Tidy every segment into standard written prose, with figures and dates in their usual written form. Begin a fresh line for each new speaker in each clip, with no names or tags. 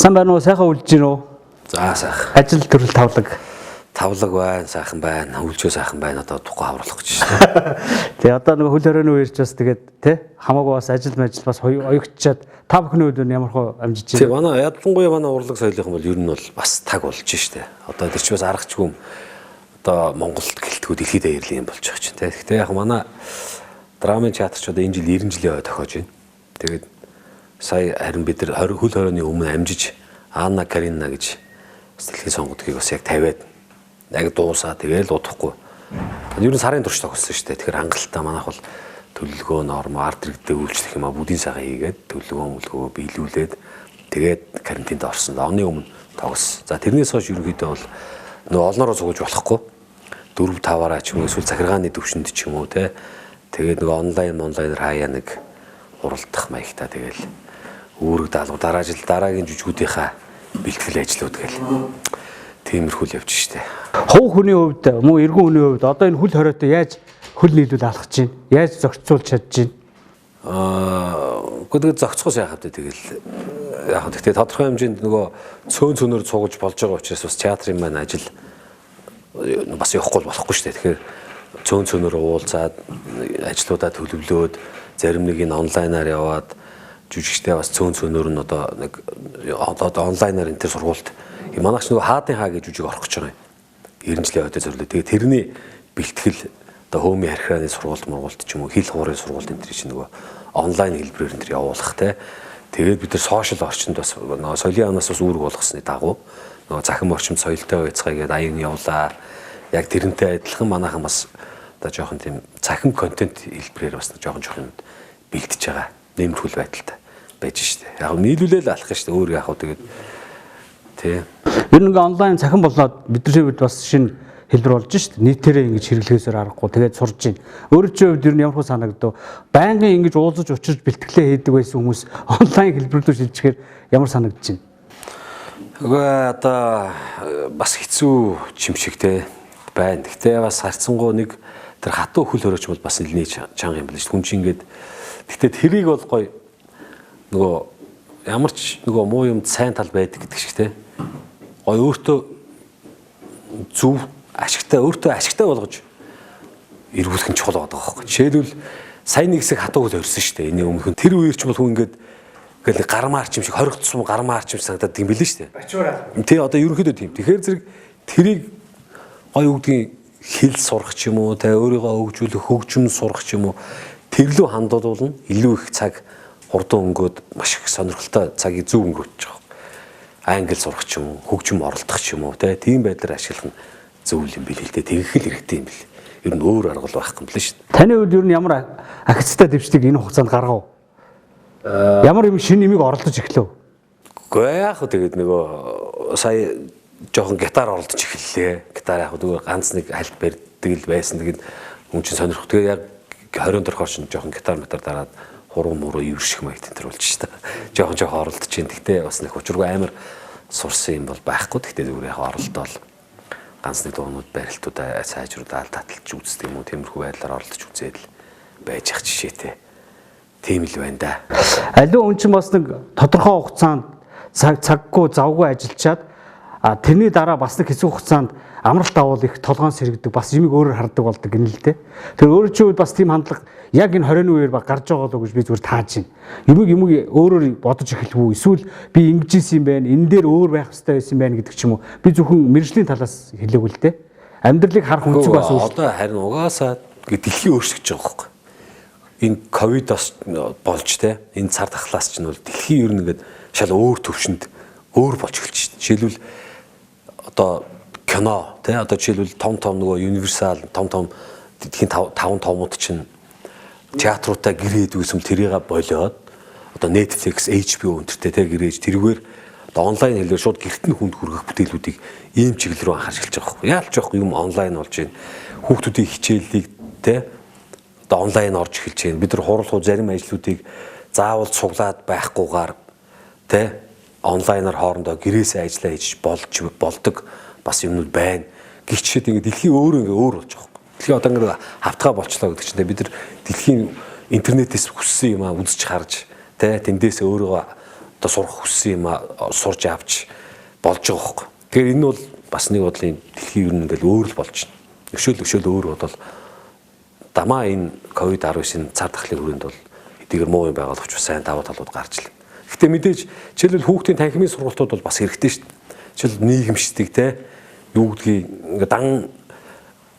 Сайн байна уу? Сайхан үлж гин үү?
За сайхан.
Ажил төрөл тавлаг.
Тавлаг байна, сайхан байна. Үлжөө сайхан байна. Одоо тухгүй хавруулах гэж байна.
Тэгээ одоо нөгөө хөл хорионы үеэрч бас тэгээд тий хамаагүй бас ажил мажил бас оёгчаад та бүхний үед нь ямар хөө амжиж
Тий,
байна?
манай ялангуяа манай урлаг соёлынхан бол ер нь бол бас таг болж штэ. Одоо тэр чи бас аргачгүй юм. Одоо Монголд гэлтгүү дэлхийд даярлын юм болж байгаа чинь тий. Гэхдээ яг манай драмын театр ч одоо энэ жил 90 жилийн ой тохиож байна. Тэгээд сая харин бид нар 20 хөл хорионы өмнө амжиж Анна Карина гэж бас дэлхийн сонгодгийг бас яг тавиад яг дуусаа тэгээл удахгүй. Ер нь сарын турш тогссон шүү дээ. Тэгэхээр хангалттай манайх бол төлөвлөгөө норм ард иргэдээ үйлчлэх юм а бүгдийн сайхан хийгээд төлөвлөгөө мөлгөө биелүүлээд тэгээд карантинд орсон. Оны өмнө тогс. За тэрнээс хойш ерөнхийдөө бол нөгөө олноороо цугулж болохгүй. 4 5-аараа ч юм уу эсвэл захиргааны төвшөнд ч юм уу те. Тэгээд нөгөө онлайнаар хаяа нэг уралдах маягтай тэгэл үүрэг даалгавар дараа жил дараагийн жүжигүүдийнхаа бэлтгэл ажлууд гэл тиймэрхүү л явж штэ.
Хувь хүний хувьд мөн эргэн хүний хувьд одоо энэ хөл хориотой яаж хөл нийлүүл алхаж чинь? Яаж зохицуулж чадж чинь?
Үгүй тэгээд зохицохоос яах вэ тэгэл яах вэ. Гэхдээ тодорхой хэмжээнд нөгөө цөөн цөөнөр цугаж болж байгаа учраас бас театрын маань ажил бас явахгүй болохгүй шүү дээ. Тэгэхээр цөөн цөөнөр уулзаад ажлуудаа төлөвлөөд зарим нэг нь онлайнаар яваад жүжигчтэй бас цөөн цөөнөр нь одоо нэг одоо онлайнаар энэ төр сургуульд манайх ч нөгөө хаадын хаа гэж жүжиг орох гэж байгаа юм. 90 жилийн ойдоо зориулаад. Тэгээд тэрний бэлтгэл одоо хөөмийн архирааны сургуульд мургуулт ч юм уу хил хуурын сургуульд энэ төр чинь нөгөө онлайн хэлбэрээр энэ төр явуулах те. Тэгээд бид нар сошиал орчинд бас нөгөө соёлын яамнаас бас үүрэг болгосны дагуу нөгөө захин орчимд соёлтой байцгаая гэдээ аян явлаа. Яг тэрнтэй адилхан манайхан бас одоо жоохон тийм цахим контент хэлбэрээр бас жоохон жоохон юм бэлтэж байгаа. Нэмэрхүүл байдалтай байж штэ. Яг нийлүүлээл алах штэ. Өөр яг хөө тэгээд тий.
Ер нь ингээ онлайн цахим болоод бидний хувьд бас шинэ хэлбэр болж шít. Нийтээрээ ингэж хэрэглэхээсээр аргагүй тэгээд сурж байна. Өөрийн чинь хувьд ер нь ямар хөө санагдав? Байнгын ингэж уулзаж учирч бэлтгэлээ хийдэг байсан хүмүүс онлайн хэлбэр рүү шилжихээр ямар санагдаж байна?
Үгүй одоо бас хэцүү юм шиг те байна. Гэхдээ бас харцсангуу нэг тэр хатуу хөл хорооч бол бас нэлээд чанга юм байна шүү. Хүн чинь ингээд гэхдээ тэрийг бол гоё нөгөө ямар ч нөгөө муу юм сайн тал байдаг гэдэг шиг те. Гоё өөртөө зөв ашигтай өөртөө ашигтай болгож эргүүлэх нь чухал байгаа байхгүй. Жишээлбэл сайн нэг хэсэг хатуу хөл хорьсон шүү дээ. Эний өмнөх нь тэр үеэр ч бол хүн ингээд ингээл гармаар ч юм шиг хоригдсон гармаар ч юм шиг санагдаад юм билээ шүү дээ.
Бачуураа.
Тий одоо ерөнхийдөө тийм. Тэгэхээр зэрэг тэрийг гоё үгдгийн хэл сурах ч юм уу, тэ өөрийгөө хөгжүүлэх, хөгжим сурах ч юм уу тэр лүү хандуулна. Илүү их цаг хурдан өнгөөд маш их сонирхолтой цагийг зөв өнгөрөөж байгаа. Англи сурах ч юм уу, хөгжим оролдох ч юм уу, тэ тийм байдлаар ашиглах нь зөв юм билээ л дээ. Тэгэх л хэрэгтэй юм бил. Ер нь өөр арга бол байхгүй юм билээ шүү дээ.
Таны хувьд ер нь ямар ахицтай дэвшлиг энэ хугацаанд гаргав? Ямар юм шинэ юмыг оролдож эхлэв?
Үгүй яах вэ тэгээд нөгөө сая жоохон гитар оролдож эхэллээ. Гитар яг нөгөө ганц нэг хальт барьдаг л байсан. Тэгээд хүн чинь сонирх. Тэгээд яг 20 дөрхоор чинь жоохон гитар метар дараад хуруу муруу ивэр шиг маягт энэ төр болж шээ. Жоохон жоохон оролдож чинь. Гэхдээ бас нэг учиргүй амар сурсан юм бол байхгүй. Гэхдээ зүгээр яг оролдоол ганц нэг дуунууд барилтуудаа сайжруулаад таталж үздэг юм уу. Тиймэрхүү байдлаар оролдож үзээд л байж ах жишээтэй. Тийм л байна да.
Аливаа хүн чинь бас нэг тодорхой хугацаанд цаггүй завгүй ажиллачаад тэрний дараа бас нэг хэсэг хугацаанд амралт авал их толгоон сэргэдэг бас юмыг өөрөөр хардаг болдог гэнэ л дээ. Тэр өөрөө чинь үед бас тийм хандлага яг энэ 20-ны үеэр баг гарч байгаа болоо гэж би зүгээр тааж байна. Юмыг өөрөөр бодож эхэлв үү? Эсвэл би ингэж исэн юм байна. Энэ дээр өөр байх хэрэгтэй байсан юм байна гэдэг ч юм уу. Би зөвхөн мэргэжлийн талаас хэлээгүй л дээ. Амьдралыг харах өнцөг бас өөр.
Одоо харин угаасаа дэлхий өөрчлөгдөж байгаа байхгүй. Энэ ковидос болж те энэ цар тахлаас чинь бол дэлхий ер нь ингээд шал өөр төвшөнд өөр болж эхэлж шин. Жишээлбэл одоо кино те одоо жишээлбэл том том нөгөө Universal том том дэлхийн таван томууд чинь театруудаа гэрээд үүсэм тэрийг болиод одоо Netflix, HBO өнтертэй те гэрээж тэрүүгээр одоо онлайн хэлээр шууд гэрт нь хүнд хүргэх бүтээлүүдийг ийм чиглэл рүү анхаарч эхэлж байгаа байхгүй. Яалч байхгүй юм онлайн болж байна. Хүүхдүүдийн хичээлийг те одоо онлайн орж эхэлж байна. Бид нар хурал хуу зарим ажлуудыг заавал цуглаад байхгүйгээр те онлайнаар хоорондоо гэрээсээ ажиллаа хийж болж болдог бас юмнууд байна. Гिचшээд ингэ дэлхий өөрөө ингэ өөр болж байгаа юм. Дэлхий одоо ингэ хавтгаа болчлоо гэдэг чинь бид нар дэлхийн интернетээс хүссэн юм аа үзэж харж те тэндээс өөрийгөө одоо сурах хүссэн юм сурж авч болж байгаа хөөхгүй. Тэгэхээр энэ бол бас нэг бодлын дэлхийн ер нь ингээл өөр л болж байна. Өшөөл өөр бодвол дамаа энэ ковид-19-ийн цар тахлын хүрээнд бол хэдийгээр муу юм байгаа боловч сайн давуу талууд гарч л. Гэхдээ мэдээж жишээлбэл хүүхдийн танхимын сургалтууд бол бас хэрэгтэй шүү дээ. Жишээл нийгэмшдэг те юу гэдгийг ингээ дан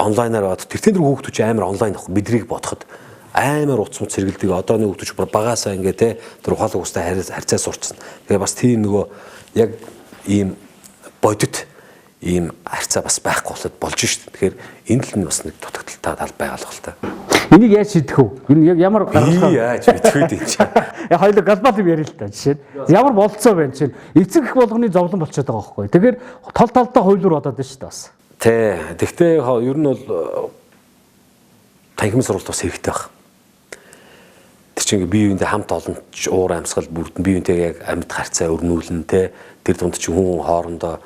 онлайнаар бод тэр тэн хүүхдүүд чи амар онлайн ахгүй бидрийг бодоход амар утас мут сэргэлдэг. Одооны хүүхдүүд бүр багаасаа ингээ те тэр ухаалаг устай харьцаа сурцсан. Тэгээ бас тийм нөгөө яг ийм бодит ийм харьцаа бас байхгүй болоод болж шít. Тэгэхээр энэ л нь бас нэг дутагдaltaй тал байгаа л та.
Энийг яаж шийдэх вэ? Энэ яг ямар гаргалгаа
яаж мэдэх вэ энэ чинь?
Яг хоёул глобал юм ярил л та жишээ нь. Ямар болцоо байна чинь. Эцэг их болгоны зовлон болчиход байгаа байхгүй. Тэгэхээр тал талдаа хуулиур бодоод байна шүү дээ бас.
Тэ. Тэгтээ ер нь бол танхимын сургалт бас хэрэгтэй байх. Тэр чинь бие биендээ хамт олон уур амьсгал бүрдэн бие биентэйг яг амьд харьцаа өрнүүлэн те тэр дунд чинь хүн хоорондоо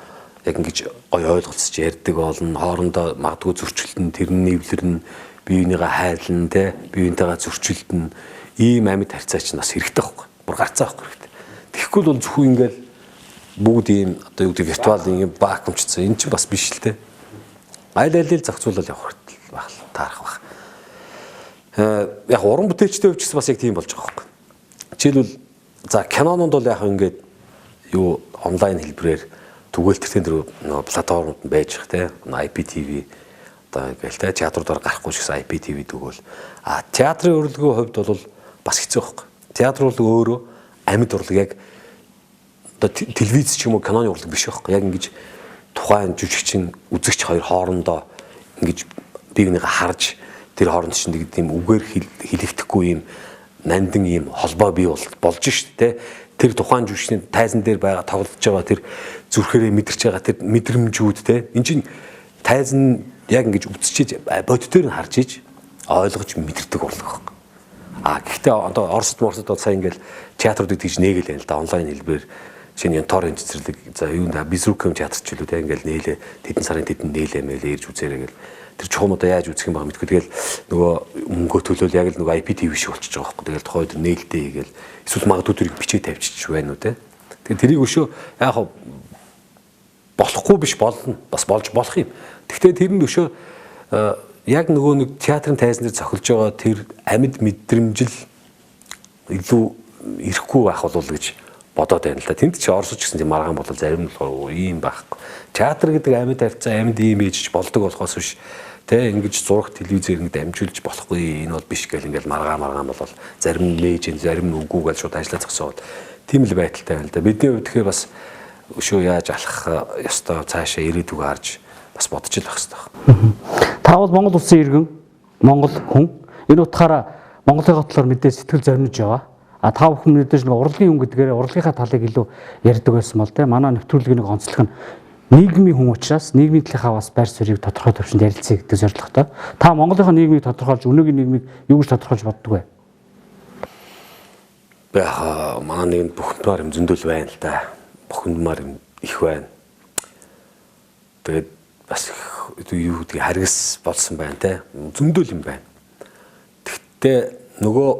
яг ингэж гой ойлголцож ярьдаг болно. Хоорондоо магадгүй зөрчилдөн, тэр нь нэвлэрнэ, бие биенийгээ хайлна те бие биентэйгээ зөрчилдөн. Ийм амьд харьцаа чинь бас хэрэгтэй байхгүй. Бүр гарцаа байхгүй хэрэгтэй. Тэгэхгүй бол зөвхөн ингээл бүгд ийм одоо юу гэдэг виртуал ийм вакуумчсан. Энэ чинь бас биш л те. Аль алийг зохицуулаад явах хэрэгтэй байх л таарах байх. Яг уран бүтээлчтэй хувьд ч гэсэн бас яг тийм болж байгаа байхгүй. Жишээлбэл за кинонууд бол яг ингээд юу онлайн хэлбэрээр түгээлтэртэн тэр нөгөө платформуд нь байж их те IPTV одоо ингээл те театруудаар гарахгүй ч гэсэн IPTV түгөөл. А театрын урлагийн хувьд бол бас хэцүү байхгүй. Театр урлаг өөрөө амьд урлаг яг одоо телевиз ч юм уу киноны урлаг биш байхгүй. Яг ингэж тухайн жүжигчин үзэгч хоёр хоорондоо ингэж бие бинийгээ харж тэр хооронд чинь нэг тийм үгээр хэлэгдэхгүй юм нандин ийм холбоо бий болж шít те. Тэр тухайн жүжигчний тайзан дээр байгаа тоглож байгаа тэр зүрхээрээ мэдэрч байгаа тэр мэдрэмжүүд те. Энд чинь тайзан яг ингэж үтсчиж бодитоор нь харж иж ойлгож мэдэрдэг урлаг байхгүй. А гэхдээ одоо Оросд Морсод бол сайн ингээл театруудыг тэгж нээгээл байна л да онлайн хэлбэрээр шинэ Янторын цэцэрлэг за юунд Бизрукэм театр ч үлээ те ингээл нээлээ тэдэн сарын тэдэн нээлээ мэлээ ирж үзээрэй гэл тэр чухам одоо яаж үзэх юм байгаа мэдгүй тэгэл нөгөө мөнгөө төлөөл яг л нөгөө IPTV шиг болчихж байгаа байхгүй тэгэл тухайн үед нээлттэй хийгээл эсвэл магадгүй тэрийг бичээ тавьчих байна уу те. Тэгэхээр тэрийг өшөө яг болохгүй биш болно бас болж болох юм. Гэхдээ тэр нь өшөө яг нөгөө нэг театрын тайзан дээр цохилж байгаа тэр амьд мэдрэмжил илүү ирэхгүй байх болов гэж бодоод байна л да. Тэнд чи Оросч гэсэн тийм маргаан болол зарим нь болохоор ийм байхгүй. Театр гэдэг амьд харьцаа амьд ийм ээжж болдог болохоос биш тэ ингэж зураг телевизээр ингэ дамжуулж болохгүй энэ бол биш гэл ингээл маргаан болол зарим нь нээж зарим нь үгүй гэл шууд ажиллаа зогсоод тийм л байдалтай байна л да. Бидний хувьд тэгэхээр бас өшөө яаж алхах ёстой цаашаа ирээдүгөө харж бас бодож л байх ёстой.
Та бол Монгол улсын иргэн, Монгол хүн. Энэ утгаараа Монголын талаар мэдээ сэтгэл зоринож яваа. А та бүхэн мэдээж нэг урлагийн хүн гэдгээр урлагийнхаа талыг илүү ярьдаг байсан бол те манай нэвтрүүлгийн нэг онцлог нь нийгмийн хүн учраас нийгмийн талынхаа бас байр суурийг тодорхой төвшөнд ярилцъя гэдэг зорилготой. Та Монголынхаа нийгмийг тодорхойлж өнөөгийн нийгмийг юу гэж тодорхойлж боддог вэ?
Яг манай нийгэмд бухимдмаар юм зөндөл байна л да. Бухимдмаар юм их байна. Тэгээд бас юу гэдгийг харгас болсон байна те. Зөндөл юм байна. Тэгтээ нөгөө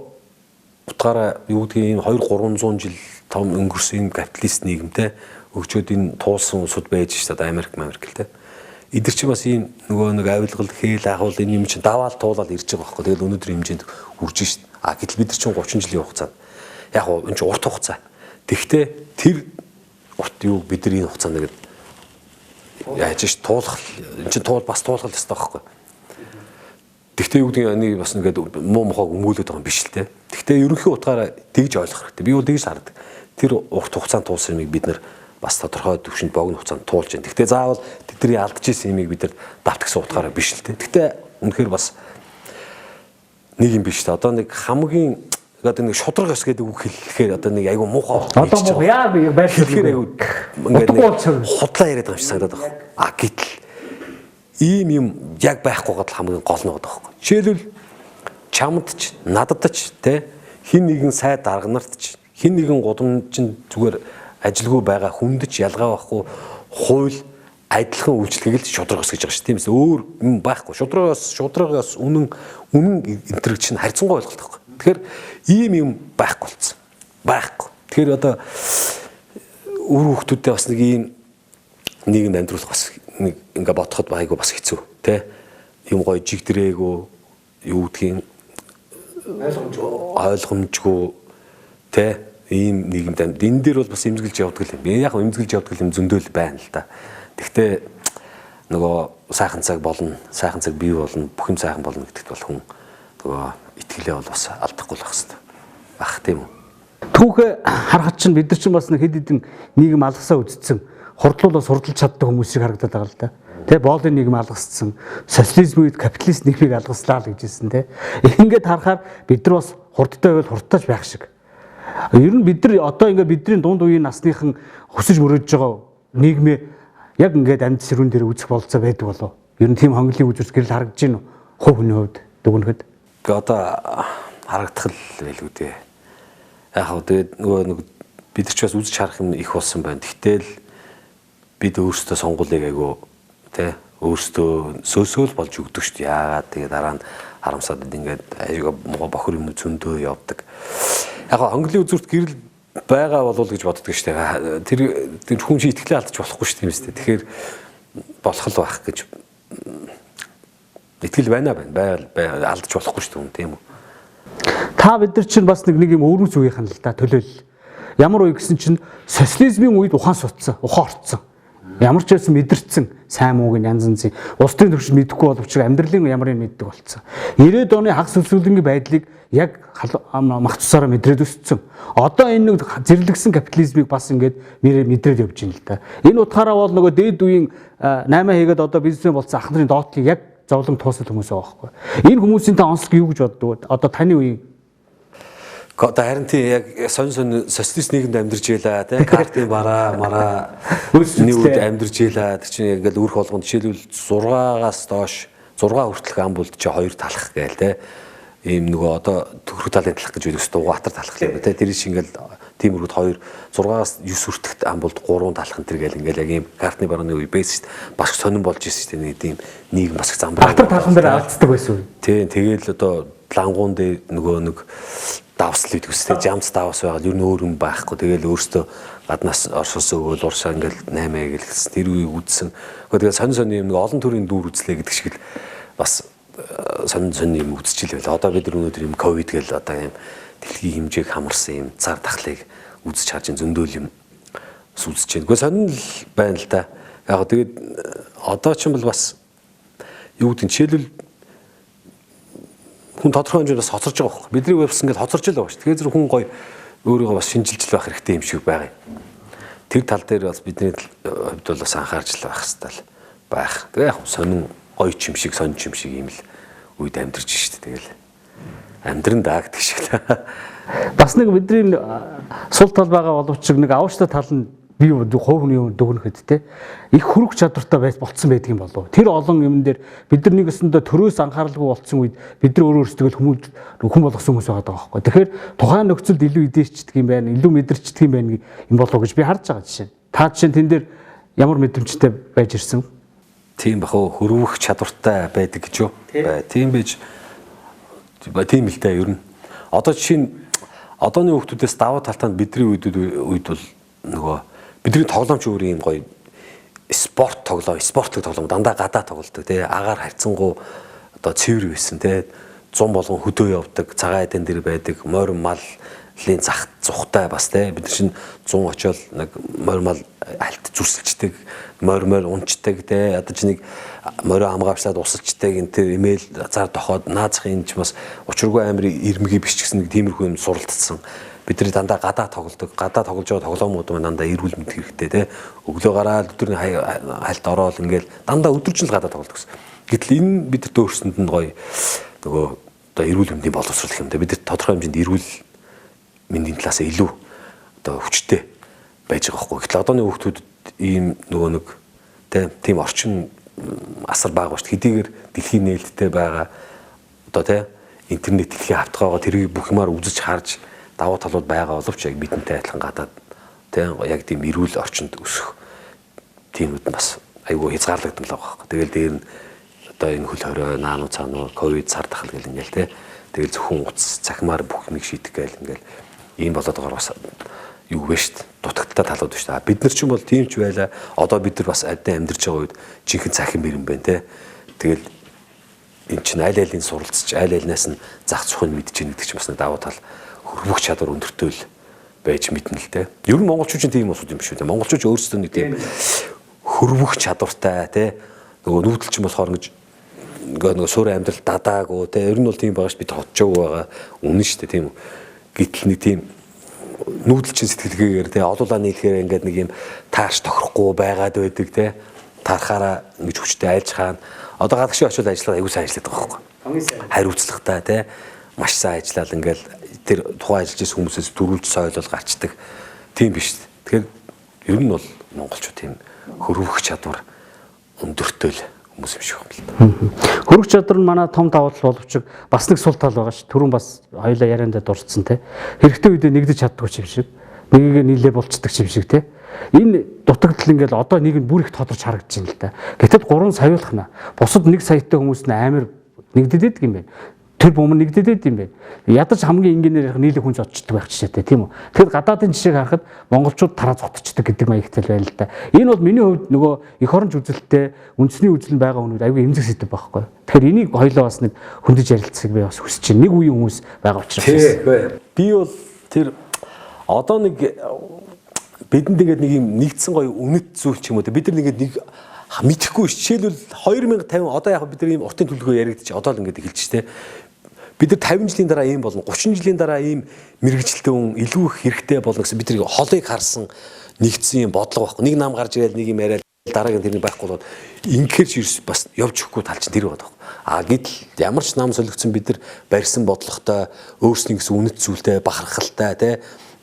утгаараа юу гэдгийг энэ 2 300 жил том өнгөрсөн энэ капиталист нийгэмтэй өгчөөд энэ туулсан улсууд байж ш тэ Америк л те. Эдгэр чинь бас ийм нөгөө нэг авилгал хээл агуул энэ юм чинь даваал туулаад ирж байгаа байхгүй. Тэгэл өнөөдөр хэмжээнд хүрж шít. А гэтэл бид нар чинь 30 жилийн хугацаанд яг гоо энэ чинь урт хугацаа. Тэгвэл тэр урт юу бид нар энэ хугацаанд нэгэд яаж ш туулах энэ чинь туул бас туулах ёстой байхгүй. Тэгтээ юу гэдгийг энийг бас ингээд муу мухаг өмгөөлөд байгаа юм биш л те. Тэгтээ ерөнхий утгаараа тэгж ойлгох хэрэгтэй. Би бол тэгж хардаг. Тэр урт хугацаанд туулсан юмыг бид нар бас тодорхой төвшөнд богино хугацаанд туулж байна. Тэгтээ заавал тэдний алдаж исэн юмыг бид нар давтгсан утгаараа биш л те. Тэгтээ үнэхээр бас нэг юм биш те. Одоо нэг хамгийн одоо нэг шудраг ёс гэдэг үг хэлэхээр одоо нэг айгу муухай
Одоо муу яа би байр
хэлэхээр айгу ингээд худлаа яриад байгаа юм шиг санагдаад байгаа. А гэтэл ийм юм яг байхгүй гол хамгийн гол нь байгаа байхгүй. Жишээлбэл чамд ч надад ч те хин нэгэн сайд дарга нарт ч хин нэгэн гудамжинд зүгээр ажилгүй байгаа хүнд ч ялгаа байхгүй хууль адилхан үйлчлэгийг л шудраг ёс гэж байгаа шүү. Тийм ээ өөр юм байхгүй. Шудраг ёс үнэн үнэн энтрэг чинь харьцангуй ойлголт байхгүй. Тэгэхээр ийм юм байхгүй болсон. Байхгүй. Тэгэхээр одоо үр хүүхдүүдээ бас нэг ийм нийгэмд амьдруулах бас нэг ингээ бодоход айгүй бас хэцүү тий. Юм гоё жигдрээгүү юу гэдгийг ойлгомжгүй тий. Ийм нийгэмд амьд. Энэ дээр бол бас эмзэглэж явдаг юм. Яг эмзэглэж явдаг юм зөндөл байна л да. Тэгтээ нөгөө сайхан цаг болно, сайхан цаг бий болно, бүх юм сайхан болно гэдэгт бол хүн нөгөө итгэлээ бол бас алдахгүй л байх хэвээр. Ах тийм үү.
Түүхээ харахад чинь бид нар чинь бас нэг хэд хэдэн нийгэм алгасаа үзсэн. Хурдлуулаа сурдалж чаддаг хүмүүсийг харагдаад байгаа л да. Тэ боолын нийгэм алгасцсан, социализм үед капиталист нийгмийг алгаслаа л гэж хэлсэн тэ. Ингээд харахаар бид нар бас хурдтай байвал хурдтайч байх шиг. Ер нь бид нар одоо ингээд бидний дунд үеийн насныхан хүсэж мөрөөдөж байгаа нийгмээ яг ингээд амьд сэрүүн дээр үзэх болцоо байдаг болов. Ер нь тийм хонглын үзүүс гэрэл харагдаж байна уу? Хувь хүний хувьд дүгнэхэд.
Гэхдээ одоо харагдах л байлгүй дээ. Яг хав тэгээд нөгөө нэг бид нар ч бас үзэж харах юм их болсон байна. Тэгтэл бид өөрсдөө сонгуулийг айгүй тэ өөрсдөө сөөсөөл болж өгдөг шүү дээ. Яагаад тэгээ дараа нь харамсаад ингээд айгүй муухай бохор юм зөндөө явдаг. Яг хонглын үзүүрт гэрэл байгаа болов гэж боддог шүү дээ. Тэр хүн чинь итгэлээ алдчих болохгүй шүү дээ юм шүү дээ. Тэгэхээр болох л байх гэж итгэл байна байна. Алдчих болохгүй шүү дээ хүн тийм үү.
Та бид нар чинь бас нэг юм өвөрмөц үеийнхэн л да төлөөлөл. Ямар үе гэсэн чинь социализмын үед ухаан сутсан, ухаан орцсон. Ямар ч байсан мэдэрсэн сайн мууг нь янз янзын улс төрийн төвшин мэдэхгүй боловч амьдралын ямар юм мэддэг болцсон. 90-ад оны хагас өсвөлнгийн байдлыг яг мах цусаараа мэдрээд өссөн. Одоо энэ нэг зэрлэгсэн капитализмыг бас ингээд мэдрээд явж байна л да. Энэ утгаараа бол нөгөө дээд үеийн 8 хийгээд одоо бизнесмен болсон ах нарын доотлыг яг зовлон туусал хүмүүс байгаа байхгүй. Энэ хүмүүсийн та онцлог юу гэж боддог вэ? Одоо таны үеийн
Одоо харин тий яг сонь сонь социалист нийгэмд амьдарч ийлээ тий картын бараа мараа нэг үед амьдарч ийлээ. Тэр чинь ингээл өрх болгонд жишээлбэл 6-аас доош 6 хүртэлх ам булд чи 2 талах гээл тий ийм нөгөө одоо төхрөх талын талах гэж байдаг дугаатар талах юм тий тэр чинь ингээл тийм өргөд 2 6-аас 9 хүртэлх ам булд 3 талах энэ төр гээл ингээл яг ийм картны барааны үе байсан шүү дээ. Бас сонирн болж ирсэн шүү дээ нэг тийм нийгэм бас замбраа.
Атар талхан дээр алддаг байсан үү?
Тий тэгэл одоо лангуун дээр нөгөө нэг давс л гэдэг үстэй жамц давс байгаа л ер нь өөр юм байхгүй. Тэгэл өөртөө гаднаас оршоос өгөөл уршаа ингээл 8 гэлсэн тэр үеийг үзсэн. Гэхдээ тэгэл сонь сонь юм нэг олон төрлийн дүүр үзлээ гэдэг шиг л бас сонь сонь юм үзчихэл байл. Одоо бид нар өнөөдөр юм ковид гэл одоо юм дэлхийн хэмжээг хамарсан юм цар тахлыг үзэж харж зөндөөл юм бас үзэж байна. Гэхдээ сонь л байна л да. Яг тэгээд одоо ч юм бол бас юу гэдэг нь жишээлбэл хүн тодорхой хэмжээнд бас хоцорж байгаа байхгүй. Бидний вебс ингээд хоцорж л байгаа шүү. Тэгэхээр зөв хүн гоё өөрийгөө бас шинжилж л байх хэрэгтэй юм шиг байгаа юм. Тэр тал дээр бас бидний хувьд бол бас анхаарч л байх хэрэгтэй л байх. Тэгээ яг сонин гоё ч юм шиг сонь ч юм шиг юм л үед амьдарч шүү дээ. Тэгэл амьдран даа гэдэг шиг л.
Бас нэг бидний сул тал байгаа боловч нэг авууштай тал нь би хувь хүний дүгнэхэд те их хөрөх чадвартай байж болцсон байдаг юм болов. Тэр олон юм дээр бид нар нэг өсөндөө төрөөс анхааралгүй болцсон үед бид нар өөрөө өөрсдөө хүн болгосон хүмүүс байгаа байхгүй. Тэгэхээр тухайн нөхцөлд илүү идээчдэг юм байна, илүү мэдэрчдэг юм байна юм болов гэж би харж байгаа жишээ. Та жишээ нь тэн дээр ямар мэдрэмжтэй байж ирсэн?
Тийм бах уу, хөрвөх чадвартай байдаг гэж юу? Тийм байж тийм л дээ ер нь. Одоо жишээ нь одооны хүүхдүүдээс давуу талтанд бидний үед бол нөгөө бидний тоглоомч өөр юм гоё спорт тоглоом, спортлог тоглоом дандаа гадаа тоглодог тий. Агаар харьцангуй одоо цэвэр байсан тий. Зун болгон хөдөө явдаг, цагаан эдэн дээр байдаг, морь малын зах зухтай бас тий. Бид нар чинь зун очиод нэг морь мал хальт зүсэлчдэг, морь морь унцдаг тий. Одоо чи нэг морио хамгаавчлаад усалчдаг энэ тэр имэйл зар тохоод наазахын энэ ч бас учиргүй амир ирмэгийг биш ч гэсэн нэг тиймэрхүү юм суралцсан. Бид нар дандаа гадаа тоглодог. Гадаа тоглож байгаа тоглоомууд маань дандаа эрүүл мэнд хэрэгтэй тий. Өглөө гараад өдрийн хальт ороод ингээл дандаа өдөржин л гадаа тоглодог гэсэн. Гэтэл энэ бидэрт өөрсөнд нь гоё нөгөө одоо эрүүл мэндийн боловсрол гэх юм дээ. Бид нар тодорхой хэмжээнд эрүүл мэндийн талаас илүү одоо хүчтэй байж байгаа байхгүй. Гэтэл одооны хүүхдүүд ийм нөгөө нэг тийм орчин асар бага ба шүү. Хэдийгээр дэлхийн нээлттэй байгаа одоо тий интернет дэлхийн автгаагаа тэрийг бүх юмар үзэж харж давуу талууд байгаа боловч яг бидэнтэй адилхан гадаад тий яг тийм эрүүл орчинд өсөх тиймүүд нь бас айгүй хязгаарлагдсан л байгаа байхгүй. Тэгэл дээр нь одоо энэ хөл хорой, наануу цаануу, ковид цар тахал гэл ингээл тий. Тэгэл зөвхөн утас цахимаар бүх юмыг шийдэх гээл ингээл ийм болоод байгаа бас юу вэ шүү дээ. Дутагдaltaй талууд шүү дээ. Бид нар ч юм бол тийм ч байлаа. Одоо бид нар бас адин амьдарч байгаа үед жинхэнэ цахим бэр юм байна те. Тэгэл эн чинь аль алийг суралцж аль альнаас нь зах зүйн мэдж ийн гэдэг чинь бас нэг давуу тал хөрвөх чадвар өндөртэй л байж мэднэ л те. Ер нь монголчууд тийм улсууд юм биш үү те. Монголчууд өөрсдөө нэг тийм хөрвөх чадвартай те. Нөгөө нүүдэл чинь болохоор ингэж нөгөө суурь амьдрал дадаагүй те. Ер нь бол тийм байгаа ш бид хотжоог байгаа үнэн шүү дээ тийм үү. Гэтэл нэг тийм нүүдэл чинь сэтгэлгээгээр те олуулаа нийлэхээр ингээд нэг юм таарч тохирохгүй байгаад байдаг те. Тархаараа ингэж хүчтэй айлж хаана. Одоо гадагшин очивол ажиллаад аягүй сайн ажилладаг байгаа байхгүй. Хариуцлагатай те. Маш сайн ажиллаад ингээл тэр тухайн ажиллаж байсан хүмүүсээс дөрүүлж соёлол гарчдаг. Тийм биш. Тэгэхээр ер нь бол монголчууд тийм хөрвөх чадвар өндөртэй л хүмүүс юм шиг юм л та.
Хөрвөх чадвар нь манай том давуу тал боловч бас нэг сул тал байгаа ш. Түрүүн бас хоёлаа яриандаа дурдсан те. Хэрэгтэй үедээ нэгдэж чаддгүй юм шиг. Нэгийг нийлээ болцдог юм шиг те. Энэ дутагдал ингээл одоо нэг нь бүр их тодорч харагдаж байна л да. Гэтэл 3 саяулахна. Бусад 1 саятай хүмүүс нь амар нэгдэдэг юм байна. Тэр бум нэгдэдэг юм байна. Ядаж хамгийн энгийнээр ярих нийлэг хүн зодчдөг байх жишээтэй тийм үү. Тэгэхээр гадаадын жишээг харахад монголчууд тараа зодчдөг гэдэг маягтай л байна л да. Энэ бол миний хувьд нөгөө эх оронч үзэлтэй үндэсний үзэл нь байгаа хүмүүс аюу эмзэг сэдв байхгүй. Тэгэхээр энийг хоёлоо бас нэг хөндөж ярилцахыг би бас хүсэж байна. Нэг үеийн хүмүүс байгаа учраас.
Тий. Би бол тэр одоо нэг бидэнд ингээд нэг юм нэгдсэн гоё үнэт зүйл ч юм уу те бид нар ингээд нэг мэдэхгүй жишээлбэл 2050 одоо яг бид нар ийм уртын төлөвлөгөө яригдчих одоо л ингээд эхэлж те бид нар 50 жилийн дараа ийм болно 30 жилийн дараа ийм мэрэгжилтэй хүн илүү их хэрэгтэй болно гэсэн бид нар холыг харсан нэгдсэн юм бодлого байхгүй нэг нам гарч ирэл нэг юм яриад дараагийн тэрний байхгүй болоод ингэхээр ч ерөөс бас явж өгөхгүй тал чинь тэр байдаг. А гэтэл ямар ч нам солигдсон бид нар барьсан бодлоготой өөрсний гэсэн үнэт зүйлтэй бахархалтай те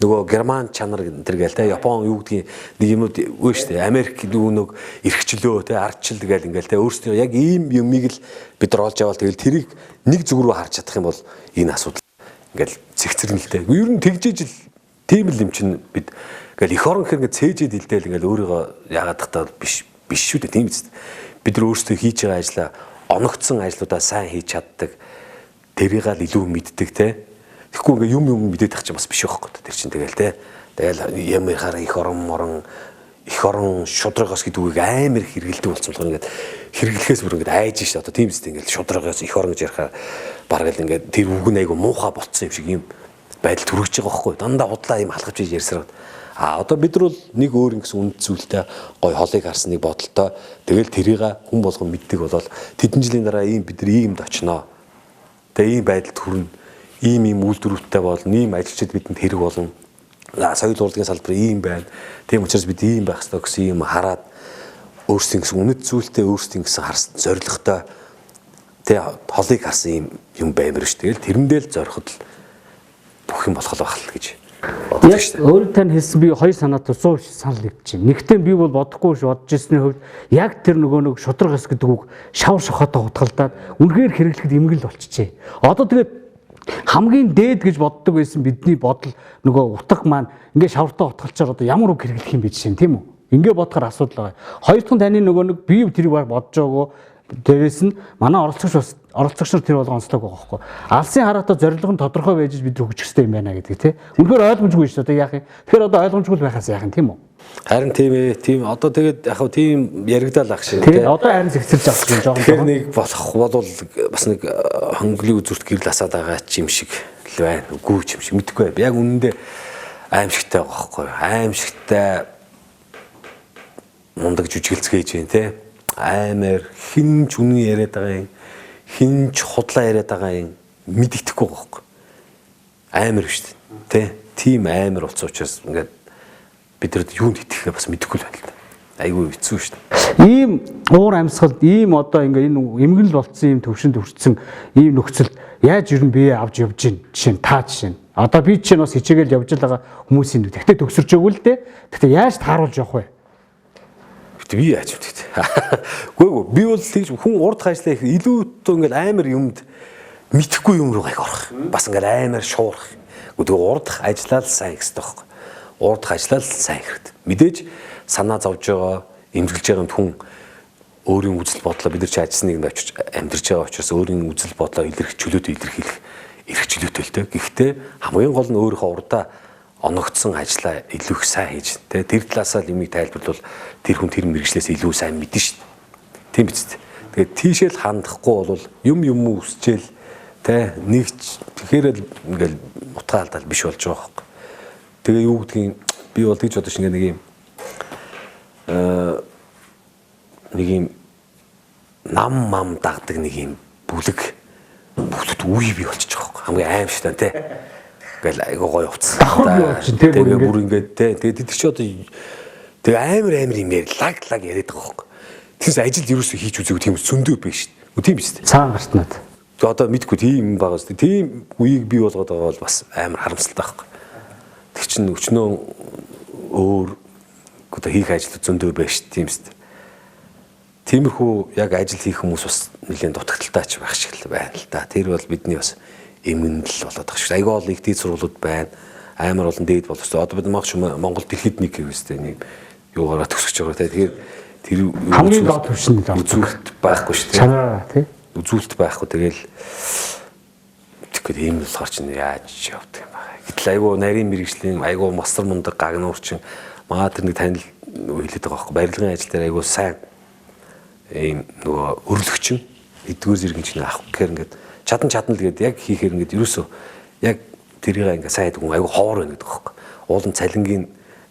нөгөө герман чанар энэ төр гээл те Япон юу гэдгийг нэг юмнууд үгүй шүү дээ. Америк нөгөө нэг эрхчлөө те ардчил гээл ингээл те өөрсдөө яг ийм юмыг л бид нар олж аваад тэгэл тэрийг нэг зүг рүү харж чадах юм бол энэ асуудал ингээл цэгцэрнэ л те. Ер нь тэгжээж л тийм л юм чинь бид ингээл эх орон гэхэр ингээд цээжээд илдээл ингээл өөрийгөө яагаад тахтаа биш биш шүү дээ тийм үст. Бид нар өөрсдөө хийж байгаа ажлаа оногдсон ажлуудаа сайн хийж чаддаг. Тэрийг л илүү мэддэг те. Тэгэхгүй ингээ юм юм мэдээд тах чинь бас биш байхгүй тэр чинь тэгэл те. Тэгэл юм ярихаар эх орон морон эх орон шудрагаас гэдэг үгийг амар их хэрэгэлдэг болсон болохоор ингээд хэрэглэхээс бүр ингээд айж шээ одоо тийм үст ингээд шудрагаас эх орон гэж ярихаар бараг л ингээд тэр үг нь айгу муухай болцсон юм шиг юм байдал төрөж байгаа байхгүй дандаа худлаа юм халахж хийж ярьсараад а одоо бид нар бол нэг өөр ингэсэн үнд зүйлтэй гой холыг харсан нэг бодолтой тэгэл тэрийг хүн болгон мэддэг болол тэдэн жилийн дараа ийм бид нар иймд очноо тэгээ ийм байдал төрнө ийм ийм үйлдвэрүүдтэй болно, ийм ажилчид бидэнд хэрэг болно. Соёл урлагийн салбар ийм байна. Тийм учраас бид ийм байх ёстой гэсэн ийм хараад өөрсдийн гэсэн үнэт зүйлтэй өөрсдийн гэсэн харсан зорилготой тэ холыг харсан ийм юм баймар ш. Тэгэл тэрэндээ л зориход л бүх юм болох байх л гэж боддог
шүү дээ. Өөрөө тань хэлсэн би хоёр санаатай 100 санал нэгдэж байна. Нэгтээ би бол бодохгүй ш бодож ирсний хувьд яг тэр нөгөө нэг шудраг эс гэдэг үг шавар шохоотой утгалдаад үнэхээр хэрэглэхэд эмгэл болчихжээ. Одоо тэгээд хамгийн дээд гэж боддог байсан бидний бодол нөгөө утга маань ингээ шавартай утгалчаар одоо ямар үг хэрэглэх юм бэ жишээ нь тийм үү? Ингээ бодохоор асуудал байгаа. Хоёр дахь нь таны нөгөө нэг би тэрийг бодож байгаагүй дээрээс нь манай оролцогч бас оролцогч нар тэр болгон онцлог байгаа байхгүй. Алсын хараатай зорилго нь тодорхой байж бид нар хөгжих хэрэгтэй юм байна гэдэг тий. Үнэхээр ойлгомжгүй шүү дээ. Одоо яах юм? Тэгэхээр одоо ойлгомжгүй байхаас яах юм тийм үү?
Харин тийм ээ, тийм одоо тэгээд яг хав тийм яригдаал ах шиг
тий. Одоо харин зэгцэрч авах юм жоохон.
Тэгэхээр нэг болох болвол бас нэг хонглын үзүүрт гэрэл асаад байгаа ч юм шиг л байна. Үгүй ч юм шиг мэдэхгүй байна. Яг үнэндээ аимшигтай байгаа байхгүй юу? Аимшигтай мундаг жүжиглцгээж байна те. Аймаар хин ч үнэн яриад байгаа юм, хин ч худлаа яриад байгаа юм мэддэхгүй байгаа байхгүй. Аймар шүү дээ. Тэ. Тийм аймар болсон учраас ингээд бид нарт юунд итгэхээ бас мэдэхгүй л байна л да. Айгүй хэцүү шүү
дээ. Ийм уур амьсгалд ийм одоо ингээ энэ эмгэнэл болцсон ийм төвшөнд хүрсэн ийм нөхцөлд яаж ер нь бие авч явж гин жишээ нь та жишээ нь. Одоо би жишээ нь бас хичээгээл явж байгаа хүмүүсийн тэгтээ төгсөрч өгвөл дээ. Тэгтээ яаж тааруулж явах вэ?
Гэтэ би яаж мэдэх. Үгүй би бол тэгж хүн урд ажиллаа их илүү ингээл амар юмд мэдхгүй юм руу их орох. Бас ингээл амар шуурах. Тэгээ урдах ажиллаа л сайн гэсэн тоххой. Урдах ажиллаа л сайн хэрэгтэй. Мэдээж санаа зовж байгаа, эмзэглэж байгаа хүн өөрийн үзэл бодлоо бид нар чи ажилласан нэгэнд очиж амьдарч байгаа учраас өөрийн үзэл бодлоо илэрх чөлөөтэй илэрхийлэх эрх чөлөөтэй л дээ. Гэхдээ хамгийн гол нь өөрийнхөө урдаа оногдсон ажлаа илүү их сайн хийж тэ тэр талаасаа л юмыг тайлбарлавал тэр хүн тэр мэргэжлээс илүү сайн мэднэ шүү дээ. Тийм биз дээ. Тэгээд тийшээ л хандахгүй бол юм юм үсчээл тэ нэг тэгэхээр л ингээл утгаа алдаал биш болж байгаа байхгүй. Тэгээ юу гэдгийг би бол тэгж бодож ингээ нэг юм нэг юм нам мам дагдаг нэг юм бүлэг бүгд үе бий болчих жоох байхгүй. Хамгийн аимшигтай тэ. Ингээл айгуу гоё хувцас.
Давхар бий болчих тэ
бүр ингээд бүр ингээд тэ. Тэгээд тэд чи одоо тэгээ амар амар юм яри лаг лаг яриад байгаа байхгүй. Тэгээс ажил ерөөсөө хийж үзээгүй тийм зөндөө биш шүү дээ. Тийм биз дээ.
Цаан гартнаад.
Тэгээ одоо мэдгүй тийм юм байгаа зү. Тийм үеийг бий болгоод байгаа бол бас амар харамсалтай байхгүй. Тэг чин өчнөө өөр одоо хийх ажил зөндөө байж шүү тийм биз дээ. Тиймэрхүү яг ажил хийх хүмүүс бас нэлээд дутагдaltaй ч байх шиг л байна л да. Тэр бол бидний бас эмгэнэл болоод байгаа шүү. Айгүй олон их дээд сургуулиуд байна. Амар олон дээд боловсрол. Одоо бид Монгол дэлхийд нэг гэвэстэй нэг юугаараа төгсөж байгаа те. Тэгэхээр тэр
хамгийн доод түвшинд
үзүүлэлт байхгүй шүү дээ.
Чанараа тий.
Үзүүлэлт байхгүй тэгэл тэгэхэд ийм л болохоор чинь яаж явдаг юм бэ? Гэтэл айгүй нарийн мэрэгжлийн айгүй мастар мундаг гагнуурчин маа тэр нэг танил хэлээд байгаа байхгүй. Барилгын ажил дээр айгүй сайн ийм нөгөө өрлөгчин эдгээр зэрэг чинь авах гэхээр ингээд чадан чадна л гээд яг хийхээр ингээд ерөөсөө яг тэрийг ингээд сайн хийдэг хүн айгүй ховор байна гэдэг байхгүй. Уулын цалингийн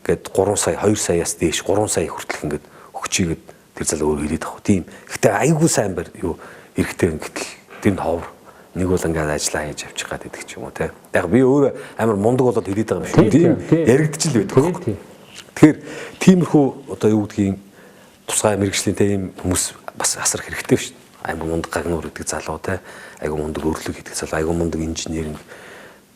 ингээд 3 сая 2 саяас дээш 3 сая хүртэлх ингээд өгчийгээд тэр залуу өөр ирээд байгаа. Тийм. Гэтэ айгүй сайн барь юу эрэгтэй гэтэл тэр нь ховор. Нэг бол ингээд ажиллаа хийж явчих гад гэдэг ч юм уу те. Яг би өөрөө амар мундаг болоод ирээд байгаа юм шиг. Тийм яригдчихл байдаг байхгүй. Тэгэхээр тиймэрхүү одоо юу гэдгийг тусгай мэрэгжлийн те ийм хүмүүс бас асар хэрэгтэй шүү дээ. Айгүй мундаг гагнуур гэдэг залуу те. Айгүй мундаг өрлөг гэдэг залуу, айгүй мундаг инженеринг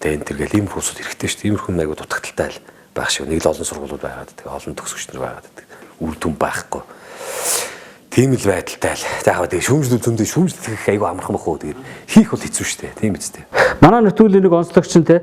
те энэ төр гэл ийм хүмүүсүүд хэрэгтэй шүү дээ. Иймэрхүү юм айгүй дутагдaltaй л байх шиг. Нэг л олон сургуулиуд байгаад тэгээ олон төгсөгч нар байгаад байдаг. Үр дүн байхгүй. Тийм л байдалтай л. За яг тэгээ шүүмжлэл зөндөө шүүмжлэх айгүй амархан бах уу тэгээд хийх бол хэцүү шүү дээ. Тийм биз дээ.
Манай нөтөлийн нэг онцлогч нь те